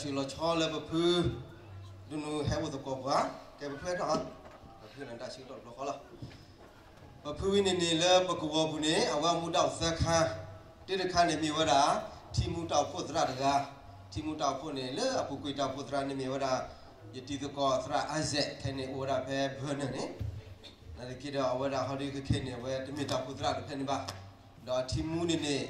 ဆှၢလီၤဆီလၢပဖု ဒ်နုၤဟဲအိၣ်သကိးပှၤ, ကဲပဖုဟဲထီၣ်, ပဖုနတၢ်ဆၢကတီၢ်တဘျီဃီလီၤ. ပဖုဝံၤန့ၣ်န့ၣ် လၢပကဝီၤပူၤန့ၣ် အဝဲမူဒါအိၣ်သၢခါ, တၢတခါန့ၣ်မ့ၢ်ဝဲဒၣ် ထံမူတၢ်အိၣ်ဖှိၣ်သရၣ်တဂၤ, ထံမူတၢ်အိၣ်ဖှိၣ်န့ၣ် လၢအပူၤကွံာ်တၢ်အိၣ်ဖှိၣ်သရၣ်န့ၣ်မ့ၢ်ဝဲဒၣ် ယတံၤသကိးသရၣ်အါစဲး ခဲန့ၣ်အိၣ်ဝဲဒၣ်ဖဲ Vernon န့ၣ် နာ်သက့ဒီး အဝဲဒၣ်ဟီဒုခဲခဲန့ၣ် အဝဲတမ့ၢ်တၢ်အိၣ်ဖှိၣ်သရၣ်တဖဲန့ၣ်ဘၣ်. ဒီးအထံမူန့ၣ်န့ၣ်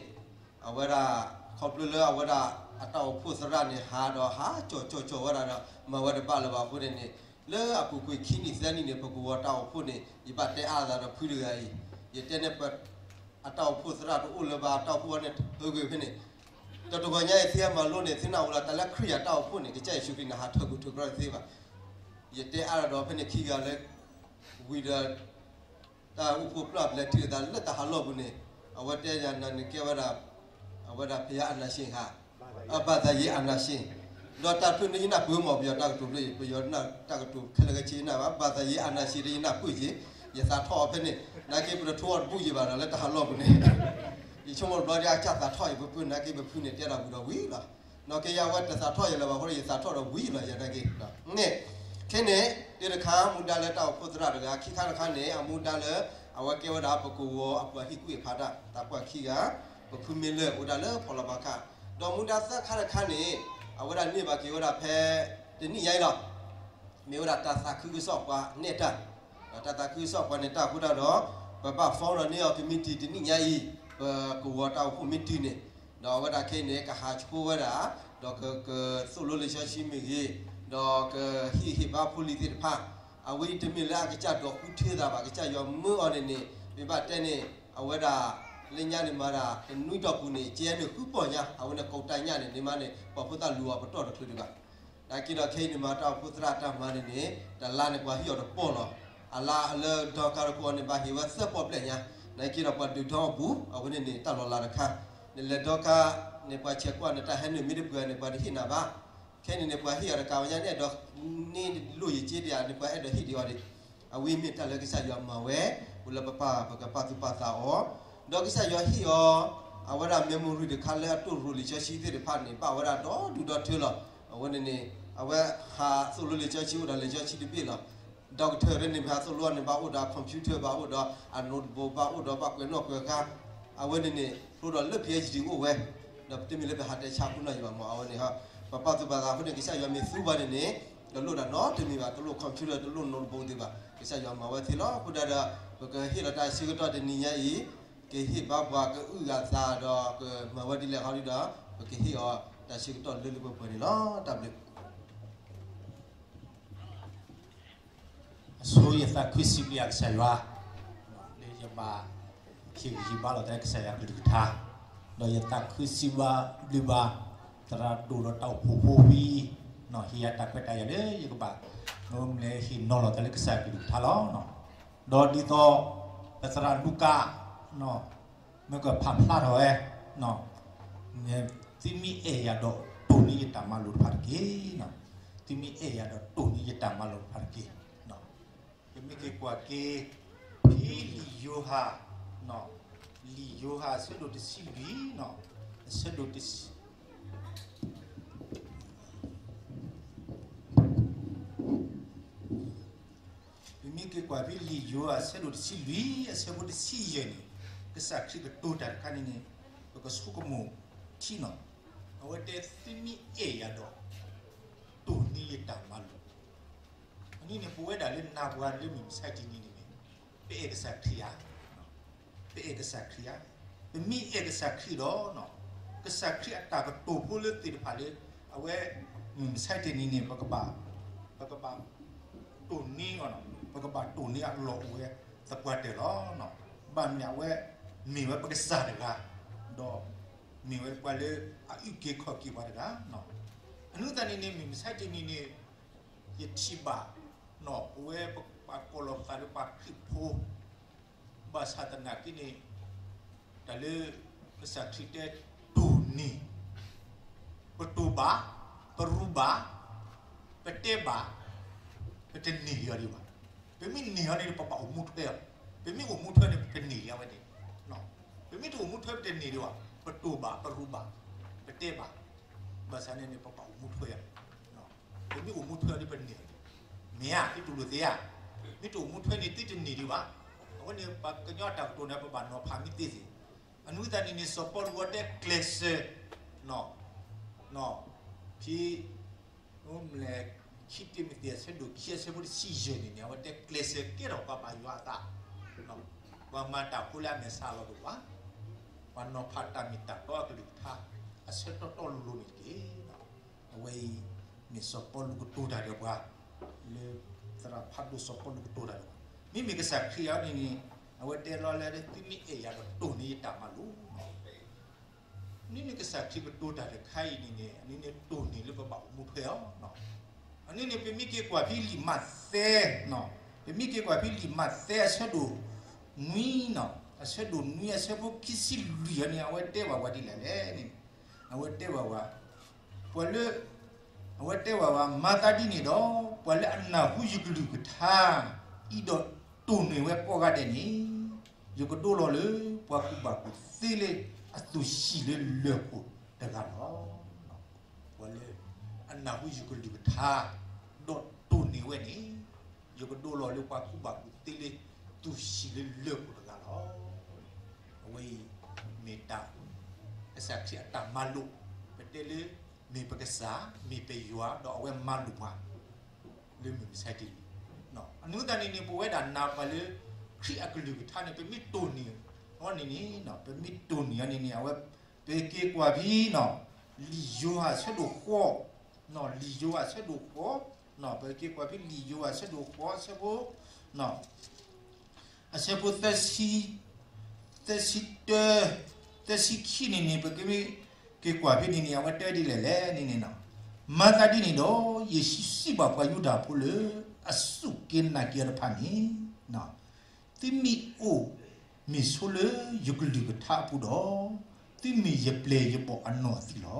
အဝဲဒၣ် ခီဖျိလၢအဝဲဒၣ်အတၢ်အိၣ်ဖှိၣ်သရၣ်န့ၣ်ဟးဒီးဟးကၠီၤကၠီၤကၠီၤဝဲဒၣ်ဒီး မၤဝဲတဘၣ်လၢၤဘၣ်အဃိန့ၣ်န့ၣ် လၢအပူၤကွံာ်ခံနံၣ်သၢနံၣ်န့ၣ် ပကဝီၤတၢ်အိၣ်ဖှိၣ်န့ၣ် ယဘၣ်တဲအါသးဒီးဖုတဂၤအံၤ, ယတဲန့ၢ်ပ အတၢ်အိၣ်ဖှိၣ်သရၣ်တအိၣ်လၢၤဘၣ် တၢ်အိၣ်ဖှိၣ်အီၤန့ၣ် ဟၢဂ့ၤဖဲန့ၣ်, တၢ်တဂီၤညါအံၤ သုဟဲမၤလိန့ၣ် သုနၢ်ဟူလီၤ တၢ်လၢခရံာ်အတၢ်အိၣ်ဖှိၣ်န့ၣ် ကစၢ်ယ့ၣ်ၡူးခရံာ်န့ၣ် ဟးထၢၣ်ကူၣ်ထၢၣ်ကရၢသ့ဘၣ်. ယတဲအါဒီးဖဲန့ၣ်ခံဂၤလၢ ဝံၤဒီး တၢ်အိၣ်ဖှိၣ်ပျၢ်ပလဲၤထံၣ်လိာ်သးလၢတၢ်ဟးလီၢ်ပူၤန့ၣ် အဝဲတဲယၤနၤန့ၣ်ကဲဝဲဒၣ် အဝဲဒၣ်ဘုရားအာဏာရှင်ဟး အ ဘာသာရေးအာဏာရှင် ဒီးတၢ်ဖုန့ၣ်ယနၢ်ပၢၢ်မး ပယီၤတၢ်ကတိၤဖျၢၣ် ပယီၤတၢ်ကတိၤခဲလၢာ်ခဲဆ့နၢ်ဘၣ် ဘာသာရေးအာဏာရှင် ဒီးယနၢ်ပၢၢ်က့ၤ ယသးထီၣ်အီၤဖဲန့ၣ် နာ်က့ပတထိအီၤတဘူၣ်ယံၤဘၣ်ဒီးလၢတၢ်ဟးလီၢ်ပူၤန့ၣ် ယဆိကမိၣ်တဘျီဒ်အကစၢ်သးထီၣ်အံၤ ပဖုနာ်က့ပဖုန့ၣ်တဲတၢ်ဝံၤဒီးဝံၤလီၤ. နာ်က့ယဝဲတသးထီၣ်ယၤလၢၤဘၣ်အဃိဒီး ယသးထီၣ်ဒီးဝံၤလီၤယၤနာ်က့ န့ၣ် ခဲန့ၣ် တၢတခါမူဒါလၢတၢ်အိၣ်ဖှိၣ်သရၣ်တဂၤ ခံခါတခါန့ၣ် အမူဒါလၢ အဝဲကဲဝဲဒၣ်ပကဝီၤအပှၤဟ့ၣ်ကူၣ်ဟ့ၣ်ဖးတၢ် သးပှၢ်ခံဂၤ ပဖုမ့ၢ်လၢအိၣ်ဒၣ်လၢဖီလီၤဘၣ်ခါ ဒီးမူဒါသၢခါတခါန့ၣ် အဝဲဒၣ်န့ၢ်ဘၣ်က့ၤဝဲဒၣ်ဖဲ တနံၣ်ညါအံၤလီၤ. မ့ၢ်ဝဲဒၣ်တၢ်သးခုကစီၣ်ပှၤနဲၣ်တၢ်, ဒီးတၢ်သးခုကစီၣ်ပှၤနဲၣ်တၢ်အဃိတၢ်ဒီး ပဘၣ် form ဒီးန့ၢ်အီၤ committee တနံၣ်ညါအံၤ ပကဝီၤတၢ်အိၣ်ဖှိၣ်မ့ၢ်တုၤန့ၣ် ဒီးအဝဲဒၣ်ခဲအံၤန့ၣ် ကဟးဆိဝဲဒၣ် ဒီးကကသိၣ်လိလံာ်စီဆှံမ့ၢ်ဂ့ၤ, ဒီးကဟ့ၣ်ဟ့ၣ်ဘါဖိလံၤသ့ၣ်တဖၣ်, အဝဲအံၤတမ့ၢ်လၢအကစၢ်ဒိးဃုထၢသးဘၣ် ကစၢ်ယွၤမၢအီၤန့ၣ်န့ၣ် မ့ၢ်ဘၣ်တဲန့ၣ် အဝဲဒၣ် လၢညါန့ၣ်မၤဒၣ် တနွံတီၢ်ပူၤန့ၣ် ကဲန့ၣ်ဃုပီၢ်ညါ အဝဲန့ၣ်ကိးတၢ်ညၣ်န့ၣ် န့ၣ်မးန့ၣ် ပှၤဖိသၣ်လူၤအီၤပတီၢ်တချုးဒံးဘၣ်. နာ်က့ဒီးခဲအံၤန့ၣ်မၤတၢ်အိၣ်ဖှိၣ်သရၣ်တၢ်မၤန့ၣ်န့ၣ် တလါန့ၣ်ပှၤဟ့ၣ်အီၤတပီၢ်လီၤ. အလါလၢဒီကါတခိၣ်အီၤန့ၣ် ဘၣ်ဟ့ၣ်ဝဲသၢပီၢ်ဘျဲၣ်ညါ, နာ်က့ဒီးပှၤဒုးဒီအပူၤ အဝဲန့ၣ်န့ၣ် တၢ်လီၤလးတခါ, နလဲၤဒီကါန့ၣ် ပှၤဆဲးကွၢ်နတၢ်ဟဲနုာ်မ့ၢ်တပှဲၤန့ၣ် ပှၤတဟ့ၣ်နၤဘၣ်. ခဲအံၤန့ၣ်န့ၣ် ပှၤဟ့ၣ်အီၤတကးဝဲညါ နအဲၣ်ဒိးန့ၢ်လိၣ်ယက့ဒံးဧါန့ၣ် ပှၤအဲၣ်ဒိးဟ့ၣ်ဒံးအီၤဒံး အဝဲမ့ၢ်တၢ်လၢကစၢ်ယွၤမၤဝဲ အိၣ်လၢပပၢ်ပကပာ်သူၣ်ပာ်သးအီၤ, ဒီးကစၢ်ယွၤဟ့ၣ်အီၤ အဝဲဒၣ် memory တခါလၢအတိၢ်ရိၤလံာ်စီဆှံသ့ၣ်တဖၣ်န့ၣ် ဘၣ်ဝဲဒၣ်ဒီဒူၣ်ဒီထၢလီၤ. အဝဲန့ၣ်န့ၣ် အဝဲဟးသိၣ်လိလံာ်စီဆှံအိၣ်ဒီးလံာ်စီဆှံတဘ့ၣ်လီၤ. ဒီကထၢၣ်န့ၣ် မ့ၢ်ဟးသိၣ်လိန့ၣ် ဘၣ်အိၣ်ဒီး computer ဘၣ်အိၣ်ဒီး အ notebook ဘၣ်အိၣ်ဒီး ဘၣ်ကွဲးနီၣ်ကွဲးဃါ, အဝဲန့ၣ်န့ၣ် ဖျိဒီးလၢ PhD အိၣ်ဝဲ, ဒီးပတမ့ၢ်လၢပဟးတဲဆါဃုနီၣ်ယံၤဘၣ်မး အဝဲန့ၣ် ပပာ်သူၣ်ပာ်သးအဃိန့ၣ် ကစၢ်ယွၤမ့ၢ်သူပှၤန့ၣ်န့ၣ် တလိၣ်ဒၣ်နီတမံၤဘၣ်, တလိၣ် computer တလိၣ် notebook သ့ၣ်ဘၣ်, ကစၢ်ယွၤမၤဝဲသ့လီၤ. အဃိဒၣ်ဒီး ပကဟ့ၣ်လီၤတၢ်ဆၢကတီၢ်တနံၤညါအံၤ ကဟ့ၣ်ဘါပှၤကအုၣ်အသးဒီး ကမၤဝဲဒ်လဲၣ်ဟီဒ်ဒီး ပကဟ့ၣ်အီၤတၢ်ဆၢကတီၢ်လၢလၢပှဲၤပှဲၤန့ၣ်လီၤ. တၢ်ဘျုး အဆိယသးခုစံးဘျုးကစၢ်ယွၤ လၢယဘၣ်ဟ့ၣ်ဂံၢ်ဟ့ၣ်ဘါလီၤတၢ်လၢကစၢ်ယွၤကလုၢ်ကထါ, ဒီးယသးခုစံးဘျုးဘၣ် သရၣ်ဒိၣ်ဒီးတၢ်အိၣ်ဖှိၣ်ဖိဝံၤ ဟ့ၣ်ယၤတၢ်ခွဲးတၢ်ယာ်လၢယကဘၣ် မ့ၢ်လဲၤဟ့ၣ်နီၤလီၤတၢ်လၢကစၢ်ယွၤကလုၢ်ကထါလီၤ. ဒီးဒ်သိး ပသရၣ်လူကၣ် မ့ၢ်ကဖးဖျါထီၣ်ဝဲ သုမ့ၢ်အဲၣ်ယၤဒီးတိၢ်န့ၢ်ယတၢ်မၤလိာ်တဖၣ်တက့ၢ်. သုမ့ၢ်အဲၣ်ယၤဒီးတိၢ်န့ၢ်ယတၢ်မၤလိာ်တဖၣ်တက့ၢ်. ပမ့ၢ်က့ၤကွၢ်က့ၤ ဖဲလံာ်ယိၤဟၣ်, လံာ်ယိၤဟၣ်အဆၢဒိၣ်တဆံလွံၢ်, အဆၢဒိၣ်တဆံ ပမ့ၢ်က့ၤကွၢ်ဖဲလံာ်ယိၤဟၣ်အဆၢဒိၣ်တဆံလွံၢ် အဆၢဖိတဆံယဲၢ်န့ၣ် ကစၢ်ခရံာ်ကတိၤတၢ်တခါန့ၣ်န့ၣ် ပကဆိကမိၣ်ထံနီၤ, အဝဲတဲသုမ့ၢ်အဲၣ်ယၤဒီး တိၢ်န့ၢ်ယတၢ်မၤလိာ် အနံၣ်န့ၣ် ပဝဲဒၣ်လၢနၤပှၤလၢမုၢ်မဆါတနံၤန့ၣ်န့ၣ် ပအဲၣ်ကစၢ်ခရံာ်ဧါ, ပအဲၣ်ကစၢ်ခရံာ်ဧါ, ပမ့ၢ်အဲၣ်ကစၢ်ခရံာ်ဒီး ကစၢ်ခရံာ်အတၢ်ကတိၤဖိလၢသ့ၣ်တဖၣ်လၢ အဝဲ မုၢ်မဆါတနံၤန့ၣ် ပကဘၣ် ပကဘၣ်တိၢ်န့ၢ်အီၤ, ပကဘၣ်တိၢ်န့ၢ်အလီၢ်အိၣ်ဝဲသပှၢ်တၢၢ်လီၤ. ဘၣ်မနုၤအဝဲ မ့ၢ်ဝဲပကစၢ်တဂၤ, ဒီးမ့ၢ်ဝဲပှၤလၢအအုၣ်က့ၤခီၣ်က့ၤပှၤတဂၤ အဃိသတးန့ၣ်န့ၣ် မုၢ်မဆါတနံၤန့ၣ် ယထံၣ်ဘၣ် ပဝဲပှၤကိးလီၤပသးလၢပှၤခရံာ်ဖိ ဘၣ်ဆၣ်သနာ်က့န့ၣ် တၢ်လၢကစၢ်ခရံာ်တဲတိၢ်န့ၢ်, ပတိၢ်ဘၣ်, ပရူးဘၣ်, ပတဲဘၣ်, ပတန့ၢ်လံအီၤဒံးဘၣ်. ပမ့ၢ်န့ၢ်အီၤန့ၣ် ပဘၣ်အိၣ်မူထွဲအီၤ, ပမ့ၢ်အိၣ်မူထွဲန့ၣ် ပတန့ၢ်လံအဝဲန့ၣ်, ပမ့ၢ်တအိၣ်မူထွဲပတန့ၢ်ဒံးဘၣ်, ပတိၢ်ဘၣ်, ပရူးဘၣ်, ပတဲဘၣ် ဘၣ်ဆၣ်န့ၣ်န့ၣ် ပဘၣ်အိၣ်မူထွဲအီၤ, ပမ့ၢ်အိၣ်မူထွဲအီၤန့ၣ် ပန့ၢ်, မ့ၢ်ဧါ, သုတူၢ်လိာ်သ့ဧါ, မ့ၢ်တအိၣ်မူထွဲန့ၣ် သုတန့ၢ်ဒံးဘၣ်. အဃိန့ၣ် ပှၤကညီတၢ်ကတိၤန့ၣ် ပဘၣ်နီၤဖးမ့ၢ်သ့သ့ၣ်, အနုသၣ်န့ၣ်န့ၣ် စီၤပီလူးအဝဲတဲကျဲးစၢး, ဖဲ မလဲၣ်, ခံတံၤမသ့း အဆၢဒိၣ်ခံ အဆၢဖိတဆံယဲၢ်န့ၣ်န့ၣ် အဝဲတဲကျဲးစၢးကဲထီၣ်ပှၤဘၣ်ယွၤအသး, ပှၤမၤတၢ်ဖိလၢအမဲာ်ဆှးလီၤကဝၤ, ပှၤနီၤဖးတၢ်မ့ၢ်တၢ်တီအကလုၢ်ကထါ အဆၢတီတီလိၤလိၤန့ၣ်တက့ၢ်. အဝဲအံၤ မ့ၢ်စီၤပီလူးကတိၤတၢ်ဒီးပှၤ, လၢသရၣ်ဖးဒိၣ်စီၤပီလူးကတိၤတၢ်ဒီးပှၤ, မ့မ့ၢ်ကစၢ်ခရံာ်အံၤန့ၣ်န့ၣ် အဝဲတဲလီၤလၢ သုမ့ၢ်အဲၣ်ယၤဒီးတိၢ်န့ၢ်ယတၢ်မၤလိာ် န့ၣ်န့ၣ်ကစၢ်ခရံာ်ကတိၤတၢ်တခါအံၤန့ၣ်န့ၣ် အန့ၣ်န့ၣ်တိၢ်န့ၢ်လၢပဘၣ်အိၣ်မူထွဲအီၤ, အန့ၣ်န့ၣ် ပမ့ၢ်က့ၤကွၢ်ဖဲလံာ်မးသဲ, ပမ့ၢ်က့ၤကွၢ်ဖဲလံာ်မးသဲအဆၢဒိၣ်နွံ, အဆၢဒိၣ်နွံအဆၢဖိခံဆံလွံၢ်အန့ၣ် အဝဲတဲဘၣ်ပှၤဒ်လဲၣ်လဲၣ်န့ၣ်, အဝဲတဲဘၣ်ပှၤ, ပှၤလၢ အဝဲတဲဘၣ်ပှၤ မၤသးဒ်န့ၣ်ဒီး ပှၤလၢအနၢ်ဟူယကလုၢ်ကထါ အံၤဒီးတိၢ်န့ၢ်ဝဲကိးဂၤဒဲးန့ၣ် ယကဒိလီၤလၢပှၤကူၣ်ဘၣ်ကူၣ်သ့လၢအသူၣ်ဟံၣ်လၢလၢၢ်ခိၣ်တဂၤလီၤ. ပှၤလၢအနၢ်ဟူယကလုၢ်ကထါ ဒီးတိၢ်န့ၢ်ဝဲန့ၣ် ယကဒိလီၤလၢပှၤကူၣ်ဘၣ်ကူၣ်သ့လၢသူၣ်ဟံၣ်လၢလၢၢ်ခိၣ်တဂၤလီၤ. အဝဲအံၤ မ့ၢ်တၢ် ကစၢ်ခရံာ်အတၢ်မၤလိာ်, ပတဲလၢ မ့ၢ်ပကစၢ်, မ့ၢ်ပယွၤ, ဒီးအဝဲမၤလိာ်ပှၤ လၢမုၢ်မဆါတနံၤ, အနုသၣ်န့ၣ်န့ၣ် ပဝဲဒၣ်နာ်ပှၤလၢ ခရံာ်အကလုၢ်ကထါန့ၣ် ပမ့ၢ်တိၢ်န့ၢ်အီၤန့ၣ်န့ၣ်, ပမ့ၢ်တိၢ်န့ၢ်အီၤန့ၣ်န့ၣ် အဝဲ ပက့ၤကွၢ်ဖဲ လံာ်ယိၤဟၣ်အဆၢဒိၣ်ဃိး, လံာ်ယိၤဟၣ်အဆၢဒိၣ်ဃိး, ပက့ၤကွၢ်ဖဲလံာ်ယိၤဟၣ်အဆၢဒိၣ်ဃိး အဆၢဖိ အဆၢဖိ သၢဆံတၢ, သၢဆံခံန့ၣ်န့ၣ် ပကမ့ၢ်က့ၤကွၢ်ဖဲန့ၣ်န့ၣ် အဝဲတဲဒ်လဲၣ်လဲၣ်န့ၣ်န့ၣ်, မၤသးဒ်န့ၣ်ဒီး ယ့ၣ်ၡူးစံးဘၣ်ပှၤယူဒၤဖိလၢ အစူၢ်က့ၤနာ်က့ၤအီၤတဖၣ်န့ၣ်, သုမ့ၢ်အိၣ်မ့ၢ်ဆိလၢယကလုၢ်ကထါအပူၤဒီး, သုမ့ၢ်ယပျဲၢ်ယဘီၣ်အနီၢ်သံးလီၤ.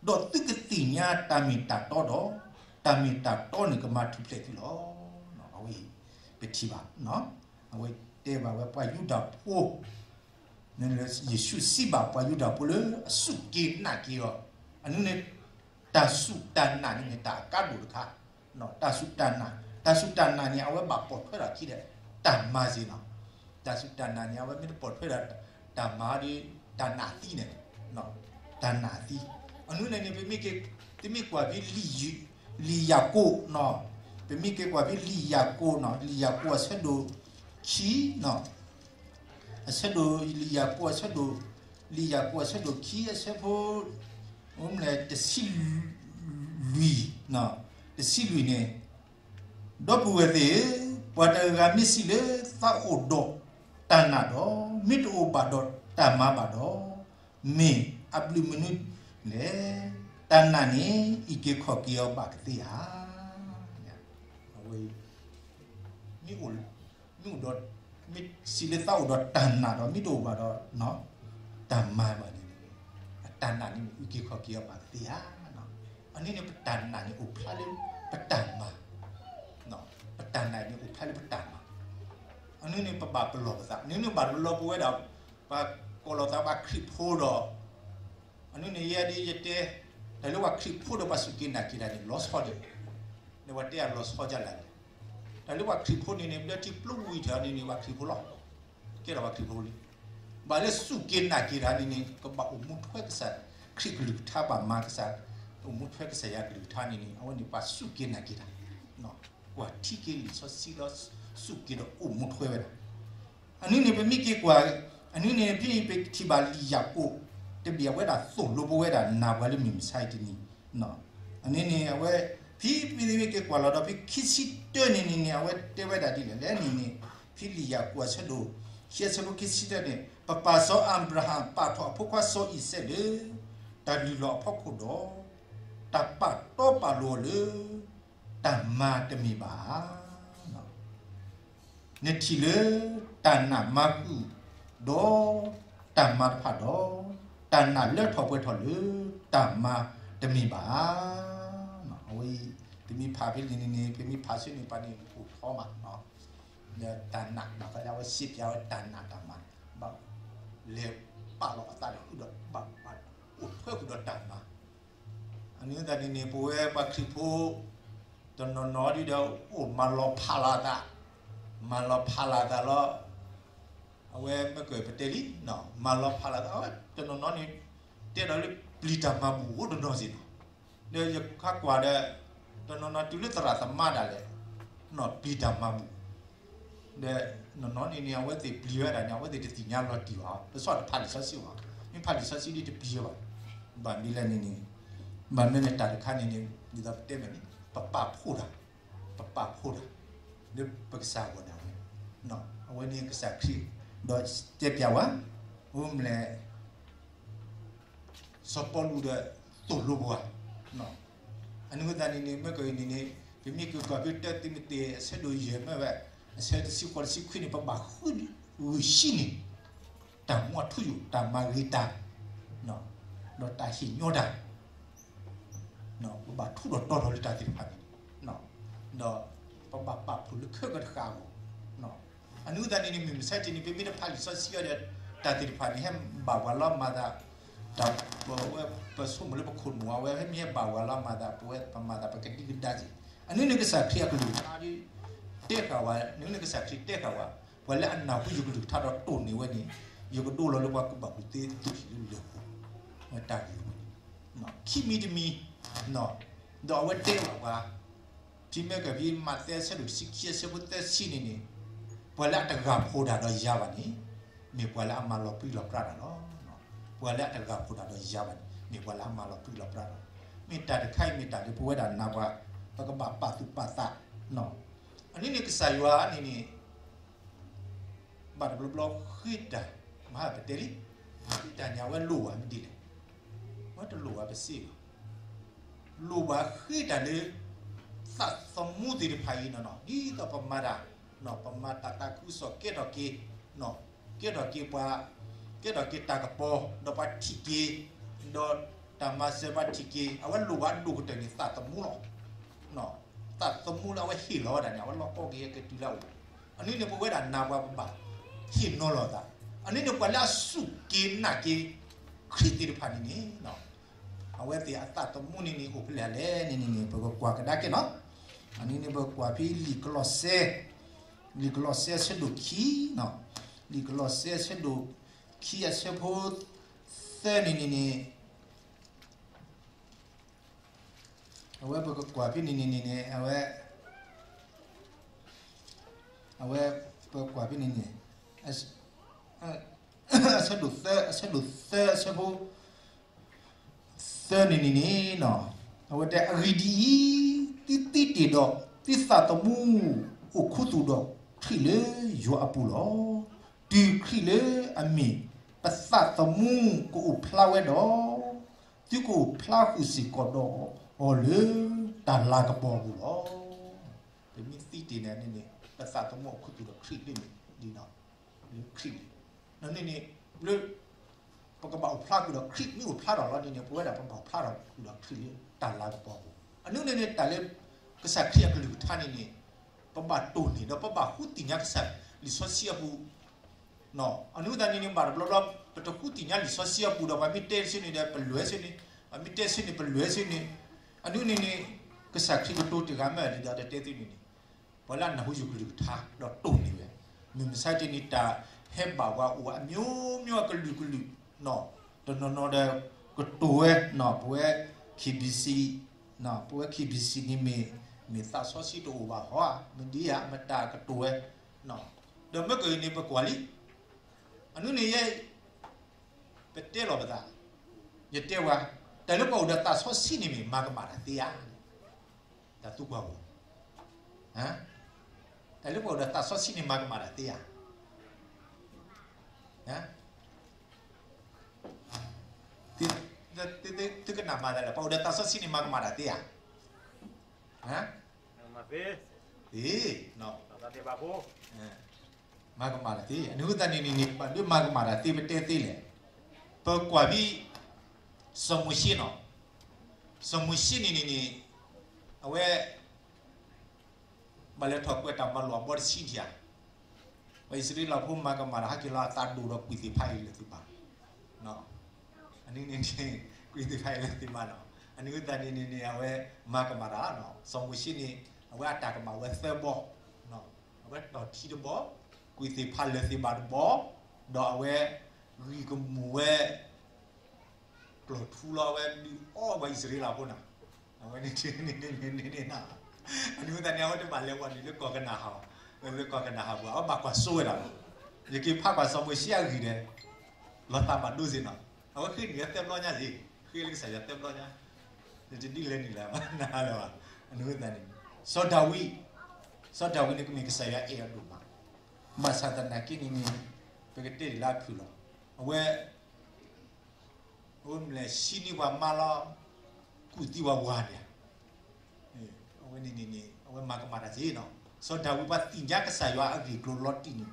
ဒီးသုကသ့ၣ်ညါတၢ်မ့ၢ်တၢ်တီဒီး, တၢ်မ့ၢ်တၢ်တီန့ၣ်ကမၤထူၣ်ဖျဲးသုလီၤ. အဝဲအံၤ ပထံၣ်ဘၣ်, အဝဲတဲဘၣ်ဝဲပှၤယူဒၤဖိ ယ့ၣ်ၡူးစံးဘၣ်ပှၤယူဒၤဖိလၢအစူၢ်က့ၤနာ်က့ၤအီၤ, အန့ၣ်န့ၣ် တၢ်စူၢ်တၢ်နာ်န့ၣ်န့ၣ် တၢ်အကါဒိၣ်တခါ, တၢ်စူၢ်တၢ်နာ်, တၢ်စူၢ်တၢ်နာ်န့ၣ် အဝဲဘၣ်ပိာ်ထွဲထီၣ်ခံဒီး တၢ်မၤစ့ၢ်နီၤ, တၢ်စူၢ်တၢ်နာ်န့ၣ် အဝဲမ့ၢ်တပိာ်ထွဲဒီး တၢ်မၤဒီး တၢ်နာ်သံန့ၣ်, တၢ်နာ်သံ, အန့ၣ်န့ၣ် ပမ့ၢ်က့ၤကွၢ်ဖဲ လံာ်ယၤကိာ်, ပမ့ၢ်က့ၤကွၢ်ဖဲလံာ်ယၤကိာ်နီၤ, လံာ်ယၤကိာ်အဆၢဒိၣ်ခံ အဆၢဒိၣ် လံာ်ယၤကိာ်အဆၢဒိၣ်, လံာ်ယၤကိာ်အဆၢဒိၣ်ခံအဆၢဖိ အိၣ်မလဲၣ် တဆံလွံၢ်, တဆံလွံၢ်န့ၣ်, ဒီပုၢ်ဝဲၢ်သ့ၣ်ဧၢ, ပှၤတဂၤမ့ၢ်စံးလၢသးအိၣ်ဒီးတၢ်နာ်ဒီး, မ့ၢ်တအိၣ်ဘၣ်ဒီးတၢ်မၤဘၣ်ဒီး, မ့ၢ်အဘျုးမနုၤလဲၣ်. တၢ်နာ်န့ၣ် အံးက့ၤခီၣ်က့ၤအီၤဘၣ်ကသ့ဧါ. အဝဲ မ့ၢ်အိၣ်, မ့ၢ်အိၣ်ဒီး, မ့ၢ်စံးလၢသးအိၣ်ဒီးတၢ်နာ်ဒီး မ့ၢ်တအိၣ်ဘၣ်ဒီး တၢ်မၤဘၣ်န့ၣ်, အတၢ်နာ်န့ၣ် အံးက့ၤခီၣ်က့ၤအီၤဘၣ်ကသ့ဧါ. အန့ၣ်န့ၣ် ပတၢ်နာ်န့ၣ်အိၣ်ဖျါလၢပတၢ်မၤ, ပတၢ်နာ်န့ၣ်အိၣ်ဖျါလၢပတၢ်မၤ, အန့ၣ်န့ၣ် ပဘၣ်ပလီၢ်ပသး, အန့ၣ်န့ၣ်ဘၣ်ပလီၢ်ပဝဲဒၣ်, ပှၤကိးလီၤသးပှၤခရံာ်ဖိဒီး အန့ၣ်န့ၣ် ယဲဒၣ်ယတဲ, တၢ်လၢပှၤခရံာ်ဖိဒီးပှၤစူၢ်က့ၤနာ်က့ၤတၢ်န့ၣ် လီၤဆီဒံး, လၢပှၤတဲအလီၤဆီဒ်လဲၣ်, တၢ်လၢပှၤခရံာ်ဖိန့ၣ်န့ၣ် ဘျၢထံကျိဝံၤတၢ်န့ၣ်န့ၣ် ပှၤခရံာ်ဖိလီၤ, ကဲထီၣ်ပှၤခရံာ်ဖိလံ. ဘၣ်လၢစူၢ်က့ၤနာ်က့ၤတၢ်န့ၣ်န့ၣ် ကဘၣ်အိၣ်မူထွဲကစၢ်, ခရံာ်ကလုၢ်ကထါဘၣ်မၤကစၢ်, အိၣ်မူထွဲကစၢ်ယွၤကလုၢ်ကထါန့ၣ်န့ၣ် အဝဲန့ၣ်ပှၤစူၢ်က့ၤနာ်က့ၤတၢ်, ကွၢ်ထံက့ၤလံာ်စီဆှံလီၤ, စူၢ်က့ၤဒီးအိၣ်မူထွဲဝဲဒၣ် အန့ၣ်န့ၣ် ပမ့ၢ်က့ၤကွၢ်, အန့ၣ်န့ၣ် ဖဲအံၤပထံၣ်ဘၣ်လံာ်ယၤကိာ် တဘ့ၣ်အဝဲဒၣ်သိၣ်လိပဝဲဒၣ်နာ်ပှၤလၢမုၢ်မဆါအံၤတနံၤ, အန့ၣ်န့ၣ် အဝဲ ဖဲမ့ၢ်က့ၤကွၢ်လီၤဒီး ဖဲခံဆံတၢန့ၣ်န့ၣ်န့ၣ် အဝဲတဲဝဲဒၣ်ဒ်လဲၣ်လဲၣ်န့ၣ်န့ၣ်, ဖဲလံာ်ယၤကိာ်အဆၢဒိၣ် ခံဆံတၢန့ၣ် ပပၢ်စီၤအၤဘြၤဟၣ်ပာ်ထီၣ်အဖိခွါစီၤအံၤစဲးလၢ တၢ်လုၢ်လီၢ်အဖီခိၣ်ဒီး တၢ်ပာ်တီပာ်လိၤအီၤလၢ တၢ်မၤတမ့ၢ်ဘၣ်ဧါ. နထံၣ်လၢတၢ်နာ်မၤဃုာ်ဒီးတၢ်မၤတဖၣ်ဒီး, တၢ်နာ်လၢထီၣ်ပှဲၤထီၣ်လၢတၢ်မၤတမ့ၢ်ဘၣ်ဧါ. အဝဲအံၤ ပမ့ၢ်ဖးဖဲန့ၣ်န့ၣ်န့ၣ် ပမ့ၢ်ဖးဆူန့ၣ်ပှၤန့ၣ်အိၣ်ထီမး, ဒီးတၢ်နာ် ဘၣ်ဃးလၢအဝဲစံးပၠးဝဲတၢ်နာ်တၢ်မၤ, ဘၣ်လဲၤပာ်လီၤအသးဒီးဃုာ်ဒီး ဘၣ်အိၣ်ထွဲဃုာ်ဒီးတၢ်မၤ တၢ်န့ၣ်န့ၣ် ပဝဲပှၤခရံာ်ဖိ တနီၤနီၤဒ်ဒီး အိၣ်မၤလီၤဖးလီၤအသး, မၤလီၤဖးလီၤအသးလီၤ. အဝဲမ့ၢ်ကပတဲလံ, မၤလီၤဖးလီၤအသး, တနီၤနီၤန့ၣ် တဲဒီးလၢပျံၤတၢ်မၤဘူၣ်အိၣ်တနီၤစ့ၢ်နီၤ. ဒီးယခါကွၢ်ဒီး တနီၤနီၤတုၤလၢသရၣ်သမါဒၣ်လဲာ် ပျံၤတၢ်မၤဘူၣ် ဒီးနီၢ်နီၢ်န့ၣ်န့ၣ် အဝဲသ့ၣ်ပျံၤဝဲဒၣ်န့ၣ် အဝဲသ့ၣ်တသ့ၣ်ညါလီၤတံၢ်ဘၣ်, တဆီၣ်တဖးလံာ်စီဆှံဘၣ်, မ့ၢ်ဖးလံာ်စီဆှံဒ်တပျံၤဝဲဘၣ်. ဘၣ်မနုၤလဲၣ်န့ၣ်န့ၣ်, ဘၣ်မနုၤလဲၣ်တၢ်တခါန့ၣ်န့ၣ် ဒ်သိးပတဲမ့ၢ်န့ၣ် ပပာ်ဖှိၣ်တၢ်, ပပာ်ဖှိၣ်တၢ် လၢပကစၢ်အဂီၢ်ဒၣ်ဝဲ, အဝဲန့ၣ်ကစၢ်ခရံာ် ဒီးတဲပျးဝဲ, အိၣ်မလဲၣ် စီၤပီလူးဒီးသိၣ်လိပှၤ, အန့ၣ်သတးန့ၣ်န့ၣ် မ့ၢ်ကန့ၣ်န့ၣ် ပမ့ၢ်ကကွၢ်ဖဲတၢတံၤမသ့း အဆၢဒိၣ်ယဲၢ်မ့ၢ်ဝဲ အဆၢတဆံဃိးတဆံခွံန့ၣ် ပဘၣ်ဃုဂုာ်ဆံန့ၣ် တၢ်မူအထူအယိာ် တၢ်မၤဂ့ၤတၢ် ဒီးတၢ်ဟ့ၣ်ညီတၢ် ပဘၣ်ထူးထီၣ်တီၤထီၣ်လၢတၢ်သ့ၣ်တဖၣ်န့ၣ်, ဒီးပဘၣ်ပာ်ဖှိၣ်လၢခဲကတဃၣ်အဂီၢ်, အန့ၣ်သတးန့ၣ်န့ၣ် မ့ၢ်မဆါတနံၤ ပမ့ၢ်တဖးလံာ်စီဆှံအီၤဒီး တၢ်သ့ၣ်တဖၣ်န့ၣ် ဟဲဘၣ်ပှၤလီၤမၤသး, တၢ်ပဝဲပဆိကမိၣ်လၢပခိၣ်နူာ်အဝဲ ဟဲမ့ၢ်ဟဲဘၣ်ပှၤလီၤမၤသး ပဝဲပမၤသးပကဒံကဒါက့ၤ, အန့ၣ်န့ၣ်ကစၢ်ခရံာ်အကလုၢ်ကထါ တဲဃာ်ဝဲ, န့ၣ်န့ၣ်ကစၢ်ခရံာ်တဲဃာ်ဝဲ, ပှၤလၢအနၢ်ဟူယကလုၢ်ကထါဒီးတိၢ်န့ၢ်ဝဲန့ၣ် ယကဒိလီၤလၢပှၤကူၣ်ဘၣ်ကူၣ်သ့သူၣ်ထံၣ်လၢလၢၢ်ပူၤ, တၢ်ဂ့ၢ်ဝဲန့ၣ်, ခံမံၤတမံၤ, ဒီးအဝဲတဲဘၣ်ပှၤ ဖဲမ့ၢ်ကဖဲမးသဲအဆၢဒိၣ်တဆံခံအဆၢဖိသၢဆံန့ၣ်န့ၣ်, ပှၤလၢအတဂၢ်ဖှိၣ်တၢ်ဒီးယၤဘၣ်န့ၣ်, မ့ၢ်ပှၤလၢအမၤလီၤပြံလီၤပြါတၢ်လီၤ. ပှၤလၢအတဂၢ်ဖှိၣ်တၢ်ဒီးယၤဘၣ်န့ၣ် မ့ၢ်ပှၤလၢအမၤလီၤပြံလီၤပြါတၢ်လီၤ. မ့ၢ်တၢ်တခါအံၤမ့ၢ်တၢ်လၢပဝဲဒၣ်နၤပှၤ ပကဘၣ်ပာ်သူၣ်ပာ်သး, အန့ၣ်န့ၣ်ကစၢ်ယွၤန့ၣ်န့ၣ် ဘၣ်တဘျီဘျီဃ့တၢ်, မဟါပတဲလံ, ဃ့တၢ်န့ၣ် အဝဲလိၣ်ဘၣ်မနုၤလဲၣ်, အဝဲတလိၣ်ဘၣ်ပစ့ၢ်ဘၣ်, လိၣ်ဘၣ်ဃ့တၢ်လၢ သးသမူသ့ၣ်တဖၣ်အံၤနီၤနီၤ ဒ်သိးပမၤတၢ်, ပမၤတၢ်သးခုကစီၣ်ကဲထီၣ်က့ၤ, ကဲထီၣ်က့ၤပှၤ, ကဲထီၣ်က့ၤတၢ်ကပီၤ ဒီးပှၤထံၣ်က့ၤ, ဒီးတၢ်မၤစၢၤပှၤထံၣ်က့ၤ အဝဲလိၣ်ဘၣ်ဒိၣ်ကတၢၢ်န့ၣ် သးသမူလီၤ. သးသမူလၢအဝဲဟ့ၣ်လီၤဝဲဒၣ်န့ၣ် အဝဲလီၤကီက့ၤကတုၤလၢအအိၣ်, အန့ၣ်န့ၣ် ပဝဲဒၣ်နၤပှၤပဘၣ်ဟ့ၣ်နီၤလီၤသး, အန့ၣ်န့ၣ် ပှၤလၢအစူၢ်က့ၤနာ်က့ၤ ခရံာ်သ့ၣ်တဖၣ်န့ၣ်န့ၣ် အဝဲသ့ၣ်အသးသမူန့ၣ်န့ၣ် အိၣ်ဖဲလဲၣ်လဲၣ်န့ၣ်န့ၣ်န့ၣ် ပကကွၢ်ကဒါက့ၤနီၤ, အန့ၣ်န့ၣ် ပကကွၢ်ဖဲလံာ်ကလီးစဲ, လံာ်ကလီးစဲအဆၢဒိၣ်ခံ, လံာ်ကလီးစဲအဆၢဒိၣ်ခံအဆၢဖိသၢန့ၣ်န့ၣ်န့ၣ် အဝဲပကကွၢ်ဖဲန့ၣ်န့ၣ်န့ၣ် အဝဲ, အဝဲပကွၢ်ဖဲန့ၣ်န့ၣ်, အဆၢဒိၣ်သၢ, အဆၢဒိၣ်သၢအဆၢဖိသၢန့ၣ်န့ၣ်န့ၣ်, အဝဲတဲအဂ့ၢ်ဒ်အံၤ, သုသံတ့ၢ်ဒီးသုသးသမူအိၣ်ခူသူၣ်ဒီးခရံာ်လၢယွၤအပူၤလီၤ. တုၤခရံာ်လၢအမ့ၢ်ပသးသမူကအိၣ်ဖျါဝဲဒီး, သုကအိၣ်ဖျါဃုာ်စ့ၢ်ကီးဒီးအီၤလၢတၢ်လၤကပီၤအပူၤလီၤ. ပမ့ၢ်သံတ့ၢ်န့ၣ်န့ၣ် ပသးသမူအိၣ်ခူသူၣ်ဒီးခရံာ်န့ၣ်န့ၣ်, လၢခရံာ်န့ၣ်, န့ၣ်န့ၣ်, လၢ ပကဘၣ်အိၣ်ဖျါဃုာ်ဒီးခရံာ် မ့ၢ်အိၣ်ဖျါထီၣ်လီၤန့ၣ်န့ၣ် ပဝဲဒၣ်ပဘၣ်အိၣ်ဖျါထီၣ်ဃုာ်ဒီးခရံာ်လၢတၢ်လၤကပီၤအပူၤ, အန့ၣ်န့ၣ်န့ၣ် တၢ်လၢ ကစၢ်ခရံာ်အကလုၢ်ကထါန့ၣ်န့ၣ် ပဘၣ်တိၢ်န့ၢ်ဒီးပဘၣ်ဃုသ့ၣ်ညါကစၢ်လံာ်စီဆှံအပူၤ အန့ၣ်သတးန့ၣ်န့ၣ် ဘၣ်တဘျီဘျီ ပတဃုသ့ၣ်ညါလံာ်စီဆှံအပူၤဒီး ပှၤမ့ၢ်တဲဆၢန့ၣ်ဒီး ပလဲၤဆၢန့ၣ်, ပှၤမ့ၢ်တဲဆၢန့ၣ် ပလဲၤဆၢန့ၣ်, အန့ၣ်န့ၣ်န့ၣ် ကစၢ်ခရံာ်ကတိၤတဂၤမ့ၢ်ဒ်သိးတတဲသ့န့ၣ်န့ၣ်, ပှၤလၢအနၢ်ဟူယကလုၢ်ကထါ ဒီးတိၢ်န့ၢ်ဝဲ, မ့ၢ်မဆါတနံၤတၢ်ဟဲဘၣ်ပှၤအိၣ်အမျိုးမျိုးအကလုာ်ကလုာ်, တနီၤနီၤဒီး ကတိၤဝဲ, ပဝဲ KBC, ပဝဲ KBC န့ၣ်မ့ၢ်, မ့ၢ်သးစီဆှံတအိၣ်ဘၣ်ဟီဧါ, မ့ၢ်ဒ်ဧါ, မတၤကတိၤဝဲ, ဒီးမ့ၢ်ကန့ၣ်ပကွၢ်လံ, အန့ၣ်န့ၣ်ယဲ ပတဲလီၤပသး, ယတဲဝဲ, တၢ်လၢပှၤအိၣ်ဒီးသးစီဆှံန့ၣ်မ့ၢ်မၤကမၣ်တၢ်သ့ဧါ, တၢ်သူကွၢ်ပူၤ, တၢ်လၢပှၤအိၣ်ဒီးသးစီဆှံန့ၣ်မၤကမၣ်တၢ်သ့ဧါ, သုကနၣ်မၤသးလဲၣ်, ပှၤအိၣ်ဒီးသးစီဆှံန့ၣ်မၤကမၣ်တၢ်သ့ဧါ, သ့, မၤကမၣ်တၢ်သ့, အန့ၣ်သတးန့ၣ်န့ၣ်န့ၣ် ပှၤဒုးမၤကမၣ်တၢ်သ့ ပတဲသ့လဲၣ်, ပကွၢ်ဖဲ စီၤမိၤၡ့နီၤ, စီၤမိၤၡ့န့ၣ်န့ၣ်န့ၣ် အဝဲ ဘၣ်လဲၤထီၣ်ကွဲးတၢ်မၤလိာ်အဘီတဆံဒံးဧါ, ပှၤအံၣ်စရ့လးဖိမၤကမၣ်တၢ်ဟဲက့ၤလီၤအသးဒိၣ်ဒီးကွံာ်သ့ၣ်ဖးအံၤလၢာ်သ့ၣ်ဘၣ်, အန့ၣ်န့ၣ် ကွံာ်သ့ၣ်ဖးအံၤလၢာ်သ့ၣ်ဘၣ်နီၤ, အနုၤသတးန့ၣ်န့ၣ်န့ၣ် အဝဲမၤကမၣ်တၢ်, စီၤမိၤၡ့န့ၣ် အဝဲအတၢ်ကမၣ်ဝဲသၢဘီ, အဝဲတီၢ်ထံတဘီ, ကွံာ်သ့ၣ်ဖးလၢာ်သ့ၣ်ဘၣ်တဘီ, ဒီးအဝဲဂံၢ်ကမူၣ်ဝဲ ကျီၢ်ထူလီၤဝဲဒုးအီၣ်ပှၤအံၣ်စရ့လးဖိန့ၣ်, အဝဲန့ၣ်န့ၣ်န့ၣ်, အနုၤသတးန့ၣ် အဝဲတဘၣ်လဲၤဝဲဒုးလၢကီၢ်ကနၤဧၣ်, လၢကီၢ်ကနၤဧၣ်ပူၤ အဝဲဘၣ်ကွၢ်စိဝဲဒၣ်လီၤ. ယက့ၤဖးကွၢ်စီၤမိၤၡ့အဂံၢ်ဒီး လီၤသးဘၣ်ဒိစ့ၢ်နီၤ, အဝဲဃ့နံၣ်ဝဲသၢဘျီညါစ့ၢ်, ဃ့လၢကစၢ်ယွၤသၢဘျီညါ, ယတဒ်လဲၣ်နံၣ်လၢၤဘၣ်နၤလၢၤဘၣ်, အနုၤသတးန့ၣ်, စီၤဒၤဝံး, စီၤဒၤဝံးန့ၣ်ကမ့ၢ်ကစၢ်ယွၤအဲၣ်အဒိၣ်မး, ဘၣ်ဆၣ်သနာ်က့န့ၣ်န့ၣ်, ပကတဲဒ်လၢအဖုၣ်လီၤ, အဝဲ အဝဲမ့ၢ်လဲၤဆံနံၤပှၤမါလီၤ, ကူၣ်သံပှၤဝၤန့ၣ်ဧါ, အဝဲန့ၣ်န့ၣ်န့ၣ် အဝဲမၤကမၣ်တၢ်စ့ၢ်နီၤ, စီၤဒၤဝံးပှၤသ့ၣ်ညါကစၢ်ယွၤအဂ့ၢ်ကျိၤလီၤတံၢ်န့ၣ်,